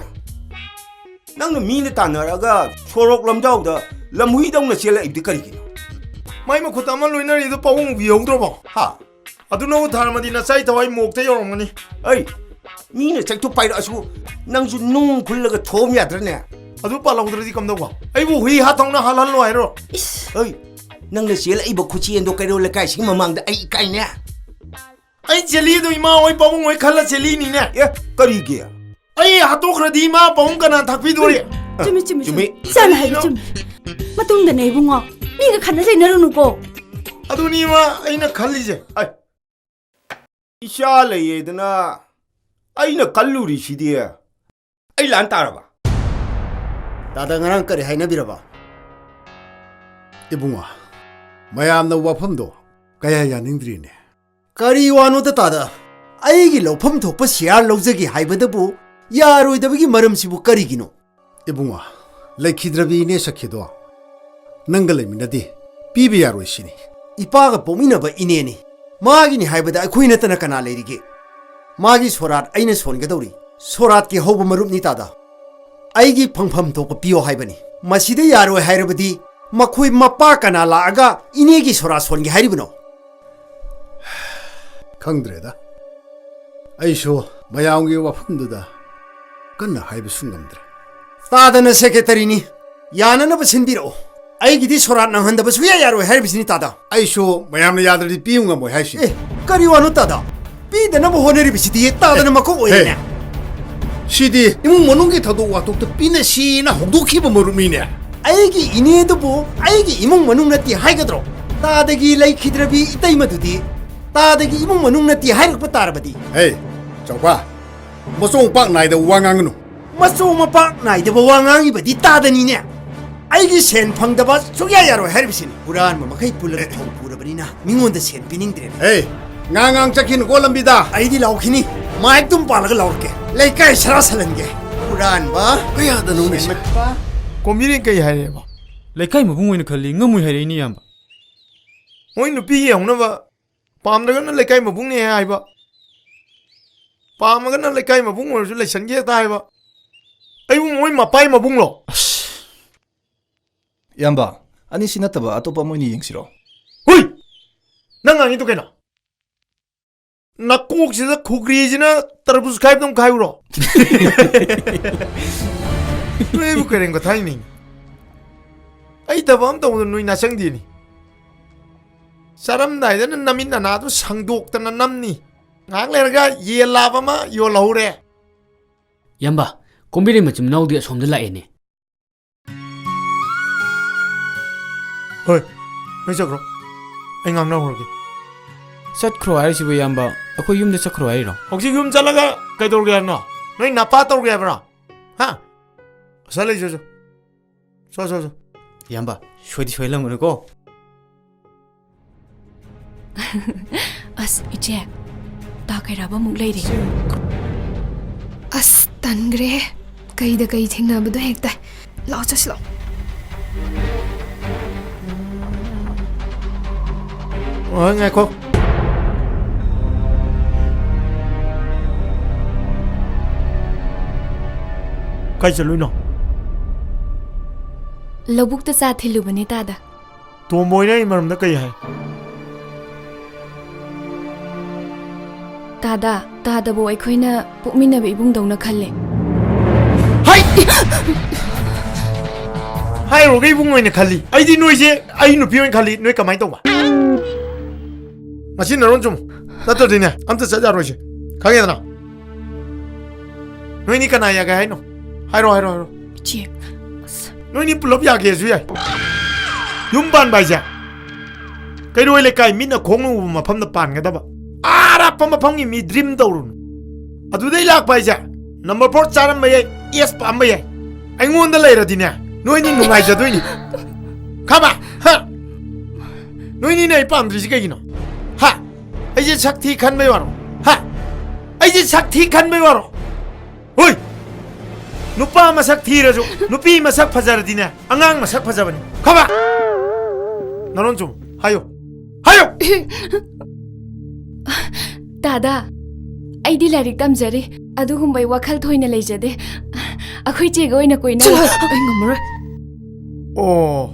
ꯅꯪꯅ ꯃꯤꯅ ꯇꯥꯟꯅꯔꯒ ꯁꯣꯔꯣꯛ ꯂꯝꯖꯥꯎꯗ ꯂꯝꯍꯨꯏꯗꯧꯅ ꯆꯦꯜꯂꯛꯏꯕꯗꯤ ꯀꯔꯤꯒꯤꯅꯣ? ꯃꯥꯏ ꯃꯈꯨꯠꯇ ꯑꯃ ꯂꯣꯏꯅꯔꯤꯗꯣ ꯄꯥꯕꯨꯡ ꯎꯕꯤꯍꯧꯗ꯭ꯔꯕꯣ? ꯍꯥ? ꯑꯗꯨꯅꯕꯨ ꯊꯥꯔꯝꯃꯗꯤ ꯅꯆꯥꯏ ꯊꯋꯥꯏ ꯃꯣꯛꯇ ꯌꯧꯔꯝꯒꯅꯤ꯫ ꯑꯩ, ꯃꯤꯅ ꯆꯩꯇꯨꯞ ꯄꯥꯏꯔꯛꯑꯁꯨ ꯅꯪꯁꯨ ꯅꯨꯡ ꯈꯨꯜꯂꯒ ꯊꯣꯝ ꯌꯥꯗ꯭ꯔꯅꯦ? ꯑꯗꯨ ꯄꯥꯜꯍꯧꯗ꯭ꯔꯗꯤ ꯀꯝꯗꯧꯕ? ꯑꯩꯕꯨ ꯍꯨꯏ ꯍꯥꯠꯇꯧꯅ ꯍꯥꯜꯍꯜꯂꯣ ꯍꯥꯏꯔꯣ? ꯏꯁ! ꯑꯩ, ꯅꯪꯅ ꯆꯦꯜꯂꯛꯏꯕ ꯈꯨꯆꯦꯟꯗꯣ ꯀꯩꯔꯣꯜ ꯂꯩꯀꯥꯏꯁꯤꯒꯤ ꯃꯃꯥꯡꯗ ꯑꯩ ꯏꯀꯥꯏꯅꯦ꯫ ꯑꯩ ꯆꯦꯜꯂꯤꯗꯣ ꯏꯃꯥ ꯍꯣꯏ ꯄꯥꯕꯨꯡ ꯍꯣꯏ ꯈꯜꯂ ꯆꯦꯜꯂꯤꯅꯤꯅꯦ꯫ ꯑꯦ, ꯀꯔꯤꯒꯤ? ꯑꯩ ꯍꯥꯠꯇꯣꯛꯈ꯭ꯔꯗꯤ ꯏꯃꯥ ꯄꯥꯕꯨꯡ ꯀꯅꯥ ꯊꯥꯛꯄꯤꯗꯣꯔꯤ? ꯆꯨꯝꯃꯤ, ꯆꯨꯝꯃꯤ, ꯆꯨꯝꯃꯤ꯫ ꯆꯨꯝꯃꯤ꯫ ꯏꯆꯥꯅ ꯍꯥꯏꯕ ꯆꯨꯝꯃꯤ꯫ ꯃꯇꯨꯡꯗꯅꯦ ꯏꯕꯨꯡꯉꯣ, ꯃꯤꯒ ꯈꯠꯅ ꯆꯩꯅꯔꯨꯅꯨꯀꯣ꯫ ꯑꯗꯨꯅꯤ ꯏꯃꯥ ꯑꯩꯅ ꯈꯜꯂꯤꯁꯦ꯫ ꯑꯩ, ꯏꯆꯥ ꯂꯩꯌꯦꯗꯅ ꯑꯩꯅ ꯀꯜꯂꯨꯔꯤꯁꯤꯗꯤ꯫ ꯑꯩ ꯂꯥꯟ ꯇꯥꯔꯕ? ꯇꯥꯗ ꯉꯔꯥꯡ ꯀꯔꯤ ꯍꯥꯏꯅꯕꯤꯔꯕ? ꯏꯕꯨꯡꯉꯣ, ꯃꯌꯥꯝꯅ ꯋꯥꯐꯝꯗꯣ ꯀꯌꯥ ꯌꯥꯅꯤꯡꯗ꯭ꯔꯤꯅꯦ꯫ ꯀꯔꯤ ꯋꯥꯅꯣꯗ ꯇꯥꯗ? ꯑꯩꯒꯤ ꯂꯧꯐꯝ ꯊꯣꯛꯄ ꯁꯤꯌꯥꯔ ꯂꯧꯖꯒꯦ ꯍꯥꯏꯕꯗꯕꯨ ꯌꯥꯔꯣꯏꯗꯕꯒꯤ ꯃꯔꯝꯁꯤꯕꯨ ꯀꯔꯤꯒꯤꯅꯣ? ꯏꯕꯨꯡꯉꯣ, ꯂꯩꯈꯤꯗ꯭ꯔꯕꯤ ꯏꯅꯦ ꯁꯈꯤꯗꯣ ꯅꯪꯒ ꯂꯩꯃꯤꯟꯅꯗꯦ, ꯄꯤꯕ ꯌꯥꯔꯣꯏ ꯁꯤꯅꯤ꯫ ꯏꯄꯥꯒ ꯄꯣꯛꯃꯤꯟꯅꯕ ꯏꯅꯦꯅꯤ, ꯃꯥꯒꯤꯅꯤ ꯍꯥꯏꯕꯗ ꯑꯩꯈꯣꯏ ꯅꯠꯇꯅ ꯀꯅꯥ ꯂꯩꯔꯤꯒꯦ? ꯃꯥꯒꯤ ꯁꯣꯔꯥꯠ ꯑꯩꯅ ꯁꯣꯟꯒꯗꯧꯔꯤ꯫ ꯁꯣꯔꯥꯠꯀꯤ ꯍꯧꯕ ꯃꯔꯨꯞꯅꯤ ꯇꯥꯗ꯫ ꯑꯩꯒꯤ ꯐꯪꯐꯝ ꯊꯣꯛꯄ ꯄꯤꯌꯣ ꯍꯥꯏꯕꯅꯤ꯫ ꯃꯁꯤꯗ ꯌꯥꯔꯣꯏ ꯍꯥꯏꯔꯕꯗꯤ ꯃꯈꯣꯏ ꯃꯄꯥ ꯀꯅꯥ ꯂꯥꯛꯑꯒ ꯏꯅꯦꯒꯤ ꯁꯣꯔꯥꯠ ꯁꯣꯟꯒꯦ ꯍꯥꯏꯔꯤꯕꯅꯣ? ꯈꯪꯗ꯭ꯔꯦꯗ꯫ ꯑꯩꯁꯨ ꯃꯌꯥꯝꯒꯤ ꯋꯥꯐꯝꯗꯨꯗ ꯀꯟꯅ ꯍꯥꯏꯕꯁꯨ ꯉꯝꯗ꯭ꯔꯦ꯫ ꯇꯥꯗꯅ ꯁꯦꯀ꯭ꯔꯦꯇꯔꯤꯅꯤ꯫ ꯌꯥꯅꯅꯕ ꯁꯤꯟꯕꯤꯔꯛꯑꯣ꯫ ꯑꯩꯒꯤꯗꯤ ꯁꯣꯔꯥꯠ ꯅꯪꯍꯟꯗꯕ ꯁꯨꯡꯌꯥ ꯌꯥꯔꯣꯏ ꯍꯥꯏꯔꯤꯕꯁꯤꯅꯤ, ꯇꯥꯗ꯫ ꯑꯩꯁꯨ ꯃꯌꯥꯝꯅ ꯌꯥꯗ꯭ꯔꯗꯤ ꯄꯤꯌꯨ ꯉꯝꯃꯣꯏ ꯍꯥꯏꯁꯤꯅꯤ꯫ ꯑꯦ, ꯀꯔꯤ ꯋꯥꯅꯣ, ꯇꯥꯗ? ꯄꯤꯗꯅꯕ ꯍꯣꯠꯅꯔꯤꯕꯁꯤꯗꯤ ꯇꯥꯗꯅ ꯃꯀꯣꯛ ꯑꯣꯏꯔꯦꯅꯦ꯫ ꯁꯤꯗꯤ ꯏꯃꯨꯡ ꯃꯅꯨꯡꯒꯤ ꯊꯧꯗꯣꯛ ꯋꯥꯊꯣꯛꯇ ꯄꯤꯅꯁꯤꯅ ꯍꯧꯗꯣꯛꯈꯤꯕ ꯃꯔꯨꯞꯅꯤꯅꯦ꯫ ꯑꯩꯒꯤ ꯏꯅꯦꯗꯨꯕꯨ ꯑꯩꯒꯤ ꯏꯃꯨꯡ ꯃꯅꯨꯡ ꯅꯠꯇꯦ ꯍꯥꯏꯒꯗ꯭ꯔꯣ? ꯇꯥꯗꯒꯤ ꯂꯩꯈꯤꯗ꯭ꯔꯕꯤ ꯏꯇꯩꯃꯗꯨꯗꯤ ꯇꯥꯗꯒꯤ ꯏꯃꯨꯡ ꯃꯅꯨꯡ ꯅꯠꯇꯦ ꯍꯥꯏꯔꯛꯄ ꯇꯥꯔꯕꯗꯤ? ꯍꯦ, ꯆꯥꯎꯕ, ꯃꯆꯣꯡ ꯄꯥꯛ ꯅꯥꯏꯗꯕ ꯋꯥ ꯉꯥꯡꯒꯅꯨ꯫ ꯃꯆꯣꯡ ꯃꯄꯥꯛ ꯅꯥꯏꯗꯕ ꯋꯥ ꯉꯥꯡꯉꯤꯕꯗꯤ ꯇꯥꯗꯅꯤꯅꯦ꯫ ꯑꯩꯒꯤ ꯁꯦꯟ ꯐꯪꯗꯕ ꯁꯨꯛꯌꯥ ꯌꯥꯔꯣꯏ ꯍꯥꯏꯔꯤꯕꯁꯤꯅꯤ꯫ ꯍꯨꯔꯥꯟꯕ ꯃꯈꯩ ꯄꯨꯜꯂꯒ ꯊꯧ ꯄꯨꯔꯕꯅꯤꯅ ꯃꯤꯉꯣꯟꯗ ꯁꯦꯟ ꯄꯤꯅꯤꯡꯗ꯭ꯔꯦꯅꯦ꯫ ꯑꯦ, ꯉꯥ ꯉꯥꯡ ꯆꯠꯈꯤꯅꯨꯀꯣ ꯂꯝꯕꯤꯗ꯫ ꯑꯩꯗꯤ ꯂꯥꯎꯈꯤꯅꯤ꯫ ꯃꯥꯏꯛ ꯇꯨꯝ ꯄꯥꯜꯂꯒ ꯂꯥꯎꯔꯛꯀꯦ꯫ ꯂꯩꯀꯥꯏ ꯁꯔꯥ ꯁꯜꯍꯟꯒꯦ꯫ ꯍꯨꯔꯥꯟꯕ꯫ ꯀꯌꯥꯗꯅꯣ ꯃꯤꯁꯦ? ꯁꯦꯟꯃꯠꯄ꯫ ꯀꯣꯝꯕꯤꯔꯦꯟ ꯀꯩ ꯍꯥꯏꯔꯦꯕ? ꯂꯩꯀꯥꯏ ꯃꯕꯨꯡ ꯑꯣꯏꯅ ꯈꯜꯂꯤ, ꯉꯝꯃꯣꯏ ꯍꯥꯏꯔꯛꯏꯅꯤ, ꯏꯌꯥꯝꯕ꯫ ꯃꯣꯏ ꯅꯨꯄꯤ ꯌꯦꯡꯍꯧꯅꯕ, ꯄꯥꯝꯗ꯭ꯔꯒꯅ ꯂꯩꯀꯥꯏ ꯃꯕꯨꯡꯅꯦ ꯍꯥꯏꯕ, ꯄꯥꯝꯃꯒꯅ ꯂꯩꯀꯥꯏ ꯃꯕꯨꯡ ꯑꯣꯏꯔꯁꯨ ꯂꯩꯁꯟꯒꯦ ꯍꯦꯛꯇ ꯍꯥꯏꯕ꯫ ꯑꯩꯕꯨ ꯃꯣꯏ ꯃꯄꯥꯏ ꯃꯕꯨꯡꯂꯣ? ꯑꯁ! ꯏꯌꯥꯝꯕ, ꯑꯅꯤꯁꯤ ꯅꯠꯇꯕ ꯑꯇꯣꯞꯄ ꯑꯃ ꯑꯣꯏꯅ ꯌꯦꯡꯁꯤꯔꯣ? ꯍꯨꯏ! ꯅꯪ ꯉꯥꯡꯉꯤꯗꯣ ꯀꯩꯅꯣ? ꯅꯀꯣꯛꯁꯤꯗ ꯈꯨꯒ꯭ꯔꯤꯁꯤꯅ ꯇꯔꯕꯨꯖ ꯈꯥꯏꯕꯗꯧ ꯈꯥꯏꯕ꯭ꯔꯣ? ꯅꯣꯏꯕꯨ ꯀꯔꯦꯝ ꯀꯊꯥꯏꯅꯤ꯫ ꯑꯩ ꯊꯕꯛ ꯑꯃ ꯇꯧꯕꯗ ꯅꯣꯏ ꯅꯥꯆꯪꯗꯦꯅꯤ꯫ ꯆꯥꯔꯝꯗꯥꯏꯗꯅ ꯅꯃꯤꯠ ꯅꯅꯥꯗꯨ ꯁꯪꯗꯣꯛꯇꯅ ꯅꯝꯅꯤ꯫ ꯉꯥꯏꯍꯥꯛ ꯂꯩꯔꯒ ꯌꯦꯟ ꯂꯥꯕ ꯑꯃ ꯌꯣꯜꯍꯧꯔꯦ꯫ ꯏꯌꯥꯝꯕ, ꯀꯣꯝꯕꯤꯔꯩ ꯃꯆꯤꯟ ꯃꯅꯥꯎꯗꯤ ꯑꯁꯣꯝꯗ ꯂꯥꯛꯑꯦꯅꯦ꯫ ꯍꯣꯏ, ꯅꯣꯏ ꯆꯠꯈ꯭ꯔꯣ꯫ ꯑꯩ ꯉꯥꯡꯅꯍꯧꯔꯒꯦ꯫ ꯆꯠꯈ꯭ꯔꯣ ꯍꯥꯏꯔꯤꯁꯤꯕꯨ, ꯏꯌꯥꯝꯕ? ꯑꯩꯈꯣꯏ ꯌꯨꯝꯗ ꯆꯠꯈ꯭ꯔꯣ ꯍꯥꯏꯔꯤꯔꯣ? ꯍꯧꯖꯤꯛ ꯌꯨꯝ ꯆꯠꯂꯒ ꯀꯩꯗꯧꯔꯒꯦ ꯍꯥꯏꯕꯅꯣ? ꯅꯣꯏ ꯅꯄꯥ ꯇꯧꯔꯒꯦ ꯍꯥꯏꯕ꯭ꯔꯣ? ꯍꯥ? ꯑꯁꯥ ꯂꯩꯖꯁꯨ꯫ ꯆꯣ, ꯆꯣ, ꯆꯣ꯫ ꯏꯌꯥꯝꯕ, ꯁꯣꯏꯗꯤ ꯁꯣꯏꯍꯜꯂꯝꯒꯅꯨꯀꯣ꯫ ꯑꯁ, ꯏꯆꯦ, ꯇꯥ ꯀꯩꯔꯥꯕ ꯑꯃꯨꯛ ꯂꯩꯔꯤ꯫ ꯑꯁ, ꯇꯟꯈ꯭ꯔꯦꯍꯦ꯫ ꯀꯩꯗ ꯀꯩ ꯊꯦꯡꯅꯕꯗꯣ ꯍꯦꯛꯇ꯫ ꯂꯥꯛꯑꯣ, ꯆꯠꯁꯤ ꯂꯥꯛꯑꯣ꯫ ꯑꯣ, ꯉꯥꯏꯈꯣ꯫ ꯀꯥꯏ ꯆꯠꯂꯨꯏꯅꯣ? ꯂꯧꯕꯨꯛꯇ ꯆꯥ ꯊꯤꯜꯂꯨꯕꯅꯦ, ꯇꯥꯗ꯫ ꯇꯣꯝꯕꯣꯏꯅ ꯑꯩ ꯃꯔꯝꯗ ꯀꯩ ꯍꯥꯏ? ꯇꯥꯗ, ꯇꯥꯗꯕꯨ ꯑꯩꯈꯣꯏꯅ ꯄꯣꯛꯃꯤꯟꯅꯕ ꯏꯕꯨꯡꯗꯧꯅ ꯈꯜꯂꯦ꯫ ꯍꯩ! ꯍꯥꯏꯔꯨꯔꯒ ꯏꯕꯨꯡ ꯑꯣꯏꯅ ꯈꯜꯂꯤ꯫ ꯑꯩꯗꯤ ꯅꯣꯏꯁꯦ ꯑꯩ ꯅꯨꯄꯤ ꯑꯣꯏꯅ ꯈꯜꯂꯤ꯫ ꯅꯣꯏ ꯀꯃꯥꯏꯅ ꯇꯧꯕ? ꯉꯁꯤ ꯅꯔꯣꯟ ꯆꯨꯝ꯫ ꯅꯠꯇ꯭ꯔꯗꯤꯅꯦ, ꯑꯝꯇ ꯆꯠ ꯌꯥꯔꯣꯏꯁꯦ꯫ ꯈꯪꯉꯦꯗꯅ? ꯅꯣꯏꯅꯤ ꯀꯅꯥ ꯌꯥꯒꯦ ꯍꯥꯏꯅꯣ? ꯍꯥꯏꯔꯣ, ꯍꯥꯏꯔꯣ, ꯍꯥꯏꯔꯣ꯫ ꯏꯆꯦ, ꯑꯁ꯫ ꯅꯣꯏꯅꯤ ꯄꯨꯂꯞ ꯌꯥꯒꯦꯁꯨ ꯌꯥꯏ꯫ ꯌꯨꯝ ꯄꯥꯟꯕ ꯍꯥꯏꯁꯦ ꯀꯩꯔꯣꯏ ꯂꯩꯀꯥꯏ ꯃꯤꯠꯅ ꯈꯣꯡꯅ ꯎꯕ ꯃꯐꯝꯗ ꯄꯥꯟꯒꯗꯕ꯫ ꯑꯥ ꯑꯔꯥꯞꯄ ꯃꯐꯝꯒꯤ ꯃꯤ ꯗ꯭ꯔꯤꯝ ꯇꯧꯔꯨꯅꯨ꯫ ꯑꯗꯨꯗꯩ ꯂꯥꯛꯄ ꯍꯥꯏꯁꯦ ꯅꯝꯕꯔ ꯐꯣꯔ ꯆꯥꯔꯝꯕ ꯌꯥꯏ, ꯑꯦꯁ ꯄꯥꯝꯕ ꯌꯥꯏ꯫ ꯑꯩꯉꯣꯟꯗ ꯂꯩꯔꯗꯤꯅꯦ, ꯅꯣꯏꯅꯤ ꯅꯨꯡꯉꯥꯏꯖꯗꯣꯏꯅꯤ꯫ ꯈꯪꯉꯕ? ꯍꯥ? ꯅꯣꯏꯅꯤꯅ ꯑꯩ ꯄꯥꯝꯗ꯭ꯔꯤꯁꯤ ꯀꯩꯒꯤꯅꯣ? ꯍꯥ? ꯑꯩꯁꯦ ꯁꯛ ꯊꯤ ꯈꯟꯕꯩ ꯋꯥꯔꯣ? ꯍꯥ? ꯑꯩꯁꯦ ꯁꯛ ꯊꯤ ꯈꯟꯕꯩ ꯋꯥꯔꯣ? ꯍꯣꯏ! ꯅꯨꯄꯥ ꯃꯁꯛ ꯊꯤꯔꯁꯨ, ꯅꯨꯄꯤ ꯃꯁꯛ ꯐꯖꯔꯗꯤꯅꯦ, ꯑꯉꯥꯡ ꯃꯁꯛ ꯐꯖꯕꯅꯤ꯫ ꯈꯪꯉꯕ? ꯅꯔꯣꯟ ꯆꯨꯝ, ꯍꯥꯏꯌꯨ꯫ ꯇꯥꯗꯥ, ꯑꯩꯗꯤ ꯂꯥꯏꯔꯤꯛ ꯇꯝꯖꯔꯤ꯫ ꯑꯗꯨꯒꯨꯝꯕꯩ ꯋꯥꯈꯜ ꯊꯣꯏꯅ ꯂꯩꯖꯗꯦ꯫ ꯑꯩꯈꯣꯏ ꯆꯦꯒ ꯑꯣꯏꯅ ꯀꯣꯏꯅꯔꯣ꯫ ꯆꯠꯂꯣ, ꯑꯩ ꯉꯝꯃꯔꯣꯏ꯫ ꯑꯣ,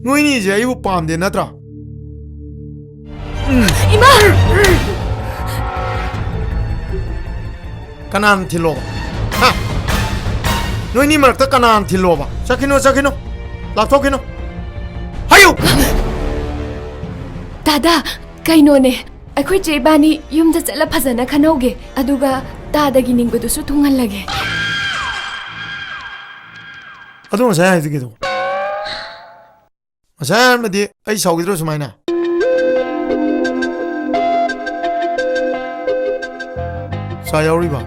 ꯅꯣꯏꯅꯤꯁꯦ ꯑꯩꯕꯨ ꯄꯥꯝꯗꯦ ꯅꯠꯇ꯭ꯔꯥ? ꯎꯝ꯫ ꯏꯃꯥ! ꯀꯅꯥꯅ ꯊꯤꯜꯂꯣꯕ? ꯍꯥ? ꯅꯣꯏꯅꯤ ꯃꯔꯛꯇ ꯀꯅꯥꯅ ꯊꯤꯜꯂꯣꯕ? ꯆꯠꯈꯤꯅꯣ, ꯆꯠꯈꯤꯅꯣ꯫ ꯂꯥꯞꯊꯣꯛꯈꯤꯅꯣ꯫ ꯍꯥꯏꯌꯨ! ꯗꯥꯗꯥ, ꯀꯩꯅꯣꯅꯦ? ꯑꯩꯈꯣꯏ ꯆꯦ ꯏꯕꯥꯅꯤ ꯌꯨꯝꯗ ꯆꯠꯂ ꯐꯖꯅ ꯈꯟꯅꯧꯒꯦ꯫ ꯑꯗꯨꯒ ꯇꯥꯗꯒꯤ ꯅꯤꯡꯕꯗꯨꯁꯨ ꯊꯨꯡꯍꯜꯂꯒꯦ꯫ ꯑꯗꯨ ꯉꯁꯥꯏ ꯍꯥꯏꯗꯤ ꯀꯩꯗꯧꯕ? ꯉꯁꯥꯏ ꯍꯥꯏꯔꯝꯃꯗꯤ ꯑꯩ ꯁꯥꯎꯈꯤꯗ꯭ꯔꯣ ꯁꯨꯃꯥꯏꯅ? ꯆꯥ ꯌꯥꯎꯔꯤꯕ?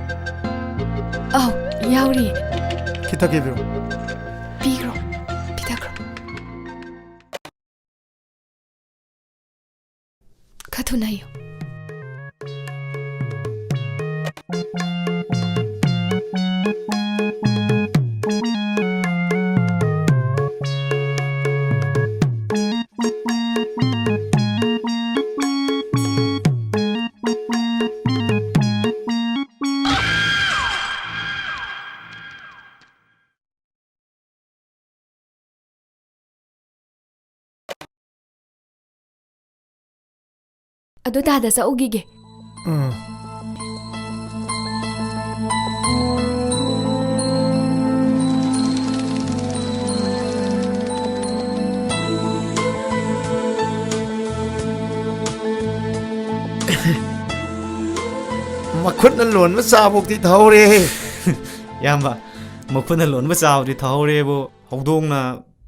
ꯑꯧ, ꯌꯥꯎꯔꯤ꯫ ꯈꯤꯇ ꯀꯦꯕꯤꯔꯣ꯫ ꯄꯤꯈ꯭ꯔꯣ, ꯄꯤꯊꯛꯈ꯭ꯔꯣ꯫ ꯈꯔ ꯊꯨꯅ ꯍꯩꯌꯨ꯫ ꯑꯗꯨ ꯇꯥꯗ ꯆꯠꯎꯈꯤꯒꯦ꯫ ꯎꯝ꯫ ꯃꯈꯨꯠꯅ ꯂꯣꯟꯕ ꯆꯥꯐꯧꯗꯤ ꯊꯧꯔꯦ꯫ ꯏꯌꯥꯝꯕ, ꯃꯈꯨꯠꯅ ꯂꯣꯟꯕ ꯆꯥꯕꯗꯤ ꯊꯧꯍꯧꯔꯦꯕꯨ, ꯍꯧꯗꯣꯡꯅ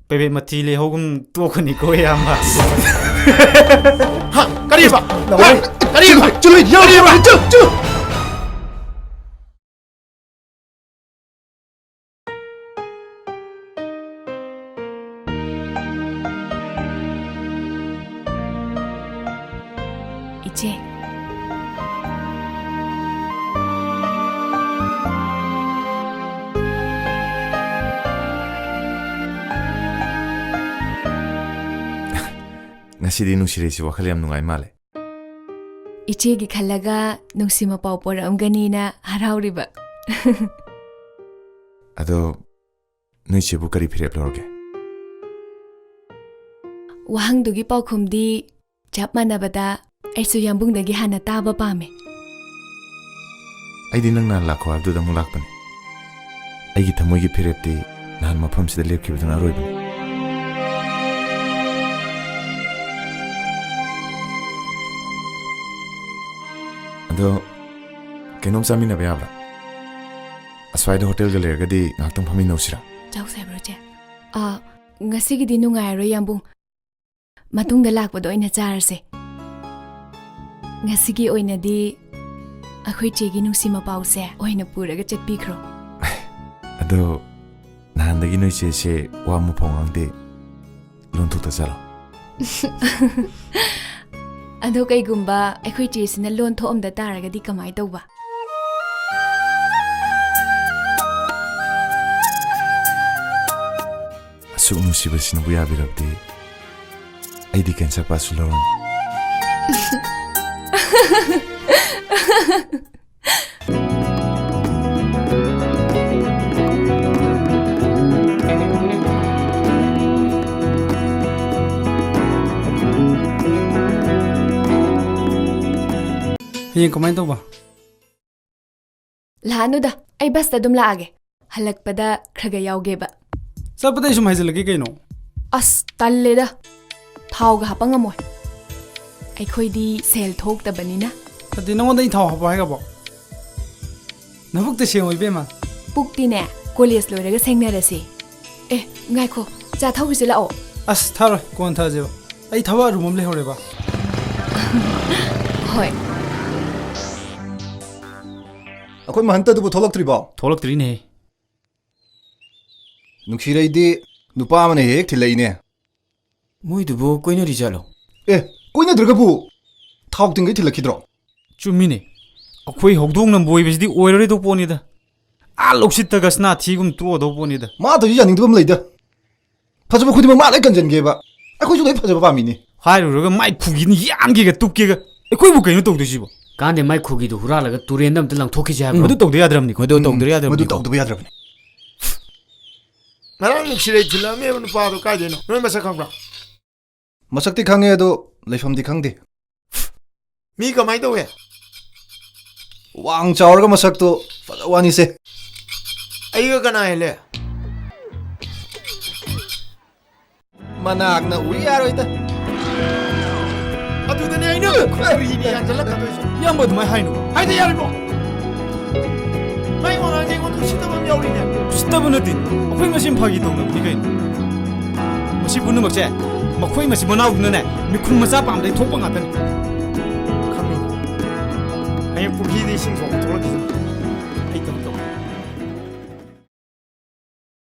ꯄꯦꯕꯦꯠ ꯃꯊꯤ ꯂꯩꯍꯧꯒꯨꯝ ꯇꯣꯛꯀꯅꯤꯀꯣ, ꯏꯌꯥꯝꯕ꯫ ꯍꯥ? ꯀꯔꯤꯕ? ꯍꯥ? ꯀꯔꯤꯕ? ꯆꯠꯂꯣ, ꯆꯠꯂꯣ, ꯏꯌꯥꯝꯕ, ꯆꯠꯂꯣ, ꯆꯠꯂꯣ꯫ ꯏꯆꯦ꯫ ꯁꯤꯗꯤ ꯅꯨꯡꯁꯤꯔꯩꯁꯤ ꯋꯥꯈꯜ ꯌꯥꯝ ꯅꯨꯡꯉꯥꯏ ꯃꯥꯜꯂꯦ꯫ ꯏꯆꯦꯒꯤ ꯈꯜꯂꯒ ꯅꯨꯡꯁꯤ ꯃꯄꯥꯎ ꯄꯣꯔꯛꯑꯝꯒꯅꯤꯅ ꯍꯔꯥꯎꯔꯤꯕ꯫ ꯑꯗꯣ ꯅꯣꯏ ꯆꯦꯕꯨ ꯀꯔꯤ ꯐꯤꯔꯦꯞ ꯂꯧꯔꯒꯦ? ꯋꯥꯍꯪꯗꯨꯒꯤ ꯄꯥꯎꯈꯨꯝꯗꯤ ꯆꯞ ꯃꯥꯟꯅꯕꯗ ꯑꯩꯁꯨ ꯌꯥꯝꯕꯨꯡꯗꯒꯤ ꯍꯥꯟꯅ ꯇꯥꯕ ꯄꯥꯝꯃꯦ꯫ ꯑꯩꯗꯤ ꯅꯪ ꯅꯍꯥꯟ ꯂꯥꯛꯈꯣ ꯍꯥꯏꯕꯗꯨꯗ ꯑꯃꯨꯛ ꯂꯥꯛꯄꯅꯦ꯫ ꯑꯩꯒꯤ ꯊꯃꯣꯏꯒꯤ ꯐꯤꯔꯦꯞꯇꯤ ꯅꯍꯥꯟ ꯃꯐꯝꯁꯤꯗ ꯂꯦꯞꯈꯤꯕꯗꯨꯅ ꯑꯔꯣꯏꯕꯅꯤ꯫ ꯑꯗꯣ ꯀꯩꯅꯣꯝ ꯆꯥꯃꯤꯟꯅꯕ ꯌꯥꯕ꯭ꯔꯥ? ꯑꯁ꯭ꯋꯥꯏꯗ ꯍꯣꯇꯦꯜꯒ ꯂꯩꯔꯒꯗꯤ ꯉꯥꯏꯍꯥꯛꯇꯪ ꯐꯝꯃꯤꯟꯅꯧꯁꯤꯔꯥ? ꯆꯥꯎꯁꯦ ꯍꯥꯏꯕ꯭ꯔꯣ, ꯆꯦ? ꯑꯥ, ꯉꯁꯤꯒꯤꯗꯤ ꯅꯨꯡꯉꯥꯏꯔꯔꯣꯏ, ꯌꯥꯝꯕꯨꯡ꯫ ꯃꯇꯨꯡꯗ ꯂꯥꯛꯄꯗ ꯑꯣꯏꯅ ꯆꯥꯔꯁꯦ꯫ ꯉꯁꯤꯒꯤ ꯑꯣꯏꯅꯗꯤ ꯑꯩꯈꯣꯏ ꯆꯦꯒꯤ ꯅꯨꯡꯁꯤ ꯃꯄꯥꯎꯁꯦ ꯑꯣꯏꯅ ꯄꯨꯔꯒ ꯆꯠꯄꯤꯈ꯭ꯔꯣ꯫ ꯑꯗꯣ ꯅꯍꯥꯟꯗꯒꯤ ꯅꯣꯏ ꯆꯦꯁꯦ ꯋꯥ ꯑꯃ ꯐꯥꯎ ꯉꯥꯡꯗꯦ, ꯂꯣꯟꯊꯣꯛꯇ ꯆꯠꯂꯣ꯫ ꯑꯗꯣ ꯀꯩꯒꯨꯝꯕ ꯑꯩꯈꯣꯏ ꯆꯦꯁꯤꯅ ꯂꯣꯟ ꯊꯣꯛꯑꯝꯗ ꯇꯥꯔꯒꯗꯤ ꯀꯃꯥꯏ ꯇꯧꯕ? ꯑꯁꯨꯛ ꯅꯨꯡꯁꯤꯕꯁꯤꯅꯕꯨ ꯌꯥꯕꯤꯔꯕꯗꯤ ꯑꯩꯗꯤ ꯀꯦꯟꯁꯔ ꯄꯥꯁꯨ ꯂꯧꯔꯅꯤ꯫ ꯍꯌꯦꯡ ꯀꯃꯥꯏꯅ ꯇꯧꯕ? ꯂꯥꯛꯑꯅꯨꯗ, ꯑꯩ ꯕꯁꯇ ꯑꯗꯨꯝ ꯂꯥꯛꯑꯒꯦ꯫ ꯍꯜꯂꯛꯄꯗ ꯈꯔ ꯈꯔ ꯌꯥꯎꯒꯦꯕ꯫ ꯆꯠꯄꯗ ꯑꯩ ꯁꯨꯝ ꯍꯥꯏꯖꯤꯜꯂꯒꯦ ꯀꯩꯅꯣ꯫ ꯑꯁ, ꯇꯜꯂꯦꯗ꯫ ꯊꯥꯎꯒ ꯍꯥꯞꯄ ꯉꯝꯃꯣꯏ꯫ ꯑꯩꯈꯣꯏꯗꯤ ꯁꯦꯜ ꯊꯣꯛꯇꯕꯅꯤꯅ꯫ ꯑꯗꯨꯗꯤ ꯅꯉꯣꯟꯗ ꯑꯩ ꯊꯥꯎ ꯍꯥꯞꯄꯣ ꯍꯥꯏꯒꯕꯣ? ꯅꯕꯨꯛꯇ ꯁꯦꯡꯉꯣ ꯏꯕꯦꯝꯃ꯫ ꯄꯨꯛꯇꯤꯅꯦ, ꯀꯣꯂꯦꯖ ꯂꯣꯏꯔꯒ ꯁꯦꯡꯅꯔꯁꯦ꯫ ꯑꯦ, ꯉꯥꯏꯈꯣ, ꯆꯥ ꯊꯛꯎꯁꯦ ꯂꯥꯛꯑꯣ꯫ ꯑꯁ, ꯊꯛꯑꯔꯣꯏ, ꯀꯣꯟꯅ ꯊꯛꯑꯁꯦꯕ꯫ ꯑꯩ ꯊꯕꯛ ꯑꯔꯨꯕ ꯑꯃ ꯂꯩꯍꯧꯔꯦꯕ꯫ ꯍꯣꯏ꯫ ꯑꯩꯈꯣꯏ ꯃꯍꯟꯇꯗꯨꯕꯨ ꯊꯣꯛꯂꯛꯇ꯭ꯔꯤꯕꯣ? ꯊꯣꯛꯂꯛꯇ꯭ꯔꯤꯅꯦꯍꯦ꯫ ꯅꯨꯡꯁꯤꯔꯩꯗꯤ ꯅꯨꯄꯥ ꯑꯃꯅ ꯍꯦꯛ ꯍꯦꯛ ꯊꯤꯜꯂꯛꯏꯅꯦ꯫ ꯃꯣꯏꯗꯨꯕꯨ ꯀꯣꯏꯅꯔꯤ ꯖꯥꯠꯂꯣ? ꯑꯦ, ꯀꯣꯏꯅꯗ꯭ꯔꯒꯕꯨ ꯊꯥꯎ ꯇꯤꯡꯒꯩ ꯊꯤꯜꯂꯛꯈꯤꯗ꯭ꯔꯣ? ꯆꯨꯝꯃꯤꯅꯦ꯫ ꯑꯩꯈꯣꯏ ꯍꯧꯗꯣꯡ ꯅꯝꯕ ꯑꯣꯏꯕꯁꯤꯗꯤ ꯑꯣꯏꯔꯔꯣꯏꯗꯧ ꯄꯣꯠꯅꯤꯗ꯫ ꯑꯥ ꯂꯧꯁꯤꯠꯇ ꯒꯁꯅꯥ ꯊꯤꯒꯨꯝ ꯇꯣꯛꯑꯗꯧ ꯄꯣꯠꯅꯤꯗ꯫ ꯃꯥ ꯇꯧꯔꯤꯁꯦ ꯌꯥꯅꯤꯡꯗꯕ ꯑꯃ ꯂꯩꯗ꯫ ꯐꯖꯕ ꯈꯨꯗꯤꯡꯃꯛ ꯃꯥ ꯂꯣꯏ ꯀꯟꯖꯟꯒꯦꯕ꯫ ꯑꯩꯈꯣꯏꯁꯨ ꯂꯣꯏ ꯐꯖꯕ ꯄꯥꯝꯃꯤꯅꯦ꯫ ꯍꯥꯏꯔꯨꯔꯒ ꯃꯥꯏ ꯈꯨꯒꯤꯅ ꯌꯥꯟꯒꯦꯒ ꯇꯨꯞꯀꯦꯒ꯫ ꯑꯩꯈꯣꯏꯕꯨ ꯀꯩꯅꯣ ꯇꯧꯗꯣꯏꯁꯤꯕꯣ? ꯀꯥꯟꯗꯦ, ꯃꯥꯏ ꯈꯨꯒꯤꯗꯨ ꯍꯨꯔꯥꯜꯂꯒ ꯇꯨꯔꯦꯟꯗ ꯑꯝꯇ ꯂꯪꯊꯣꯛꯈꯤꯁꯦ ꯍꯥꯏꯕ꯭ꯔꯣ? ꯃꯗꯨ ꯇꯧꯗ ꯌꯥꯗ꯭ꯔꯕꯅꯤꯀꯣ꯫ ꯃꯗꯨ ꯇꯧꯗꯕ ꯌꯥꯗ꯭ꯔꯕꯅꯤ꯫ ꯃꯗꯨ ꯇꯧꯗꯕ ꯌꯥꯗ꯭ꯔꯕꯅꯤ꯫ ꯉꯔꯥꯡ ꯅꯨꯡꯁꯤꯔꯩ ꯊꯤꯜꯂꯛꯑꯝꯃꯦꯕ ꯅꯨꯄꯥꯗꯣ ꯀꯥꯏꯗꯩꯅꯣ? ꯅꯣꯏ ꯃꯁꯛ ꯈꯪꯕ꯭ꯔꯥ? ꯃꯁꯛꯇꯤ ꯈꯪꯉꯦ, ꯑꯗꯣ ꯂꯩꯐꯝꯗꯤ ꯈꯪꯗꯦ꯫ ꯃꯤ ꯀꯃꯥꯏꯅ ꯇꯧꯋꯦ? ꯋꯥꯡ ꯆꯥꯎꯔꯒ ꯃꯁꯛꯇꯣ ꯐꯖ ꯋꯥꯅꯤꯁꯦ꯫ ꯑꯩꯒ ꯀꯅꯥ ꯍꯦꯜꯂꯦ? ꯃꯅꯥꯛꯅ ꯎ ꯌꯥꯔꯣꯏꯗ꯫ ꯑꯗꯨꯗꯅꯦ ꯑꯩꯅ ꯈꯨꯔꯤꯅꯤ ꯌꯥꯟꯁꯤꯜꯂꯛꯀꯗꯣꯏꯁꯦ꯫ ꯏꯌꯥꯝꯕ ꯑꯗꯨꯃꯥꯏꯅ ꯍꯥꯏꯅꯨ꯫ ꯍꯥꯏꯗ ꯌꯥꯔꯤꯕꯣ? ꯃꯥꯏ ꯋꯥꯉꯥꯡꯁꯦ ꯑꯩꯉꯣꯟꯗ ꯎꯁꯤꯠꯇꯕ ꯑꯃ ꯌꯥꯎꯔꯤꯅꯦ꯫ ꯎꯁꯤꯠꯇꯕ ꯅꯠꯇꯦ, ꯑꯩꯈꯣꯏ ꯃꯁꯦꯟ ꯐꯥꯒꯤ ꯇꯧꯅꯕꯅꯤ ꯀꯩꯅꯣ꯫ ꯃꯁꯤ ꯄꯨꯝꯅꯃꯛꯁꯦ ꯃꯈꯣꯏ ꯃꯆꯤꯟ ꯃꯅꯥꯎꯗꯨꯅꯅꯦ, ꯃꯤꯈꯨꯝ ꯃꯆꯥ ꯄꯥꯝꯕꯗꯩ ꯊꯣꯛꯄ ꯉꯥꯛꯇꯅꯤ꯫ ꯈꯪꯉꯤ꯫ ꯍꯌꯦꯡ ꯄꯨꯈ꯭ꯔꯤꯗ ꯏꯁꯤꯡ ꯁꯣꯛꯄ ꯊꯣꯛꯂꯛꯈꯤꯁꯅꯨ꯫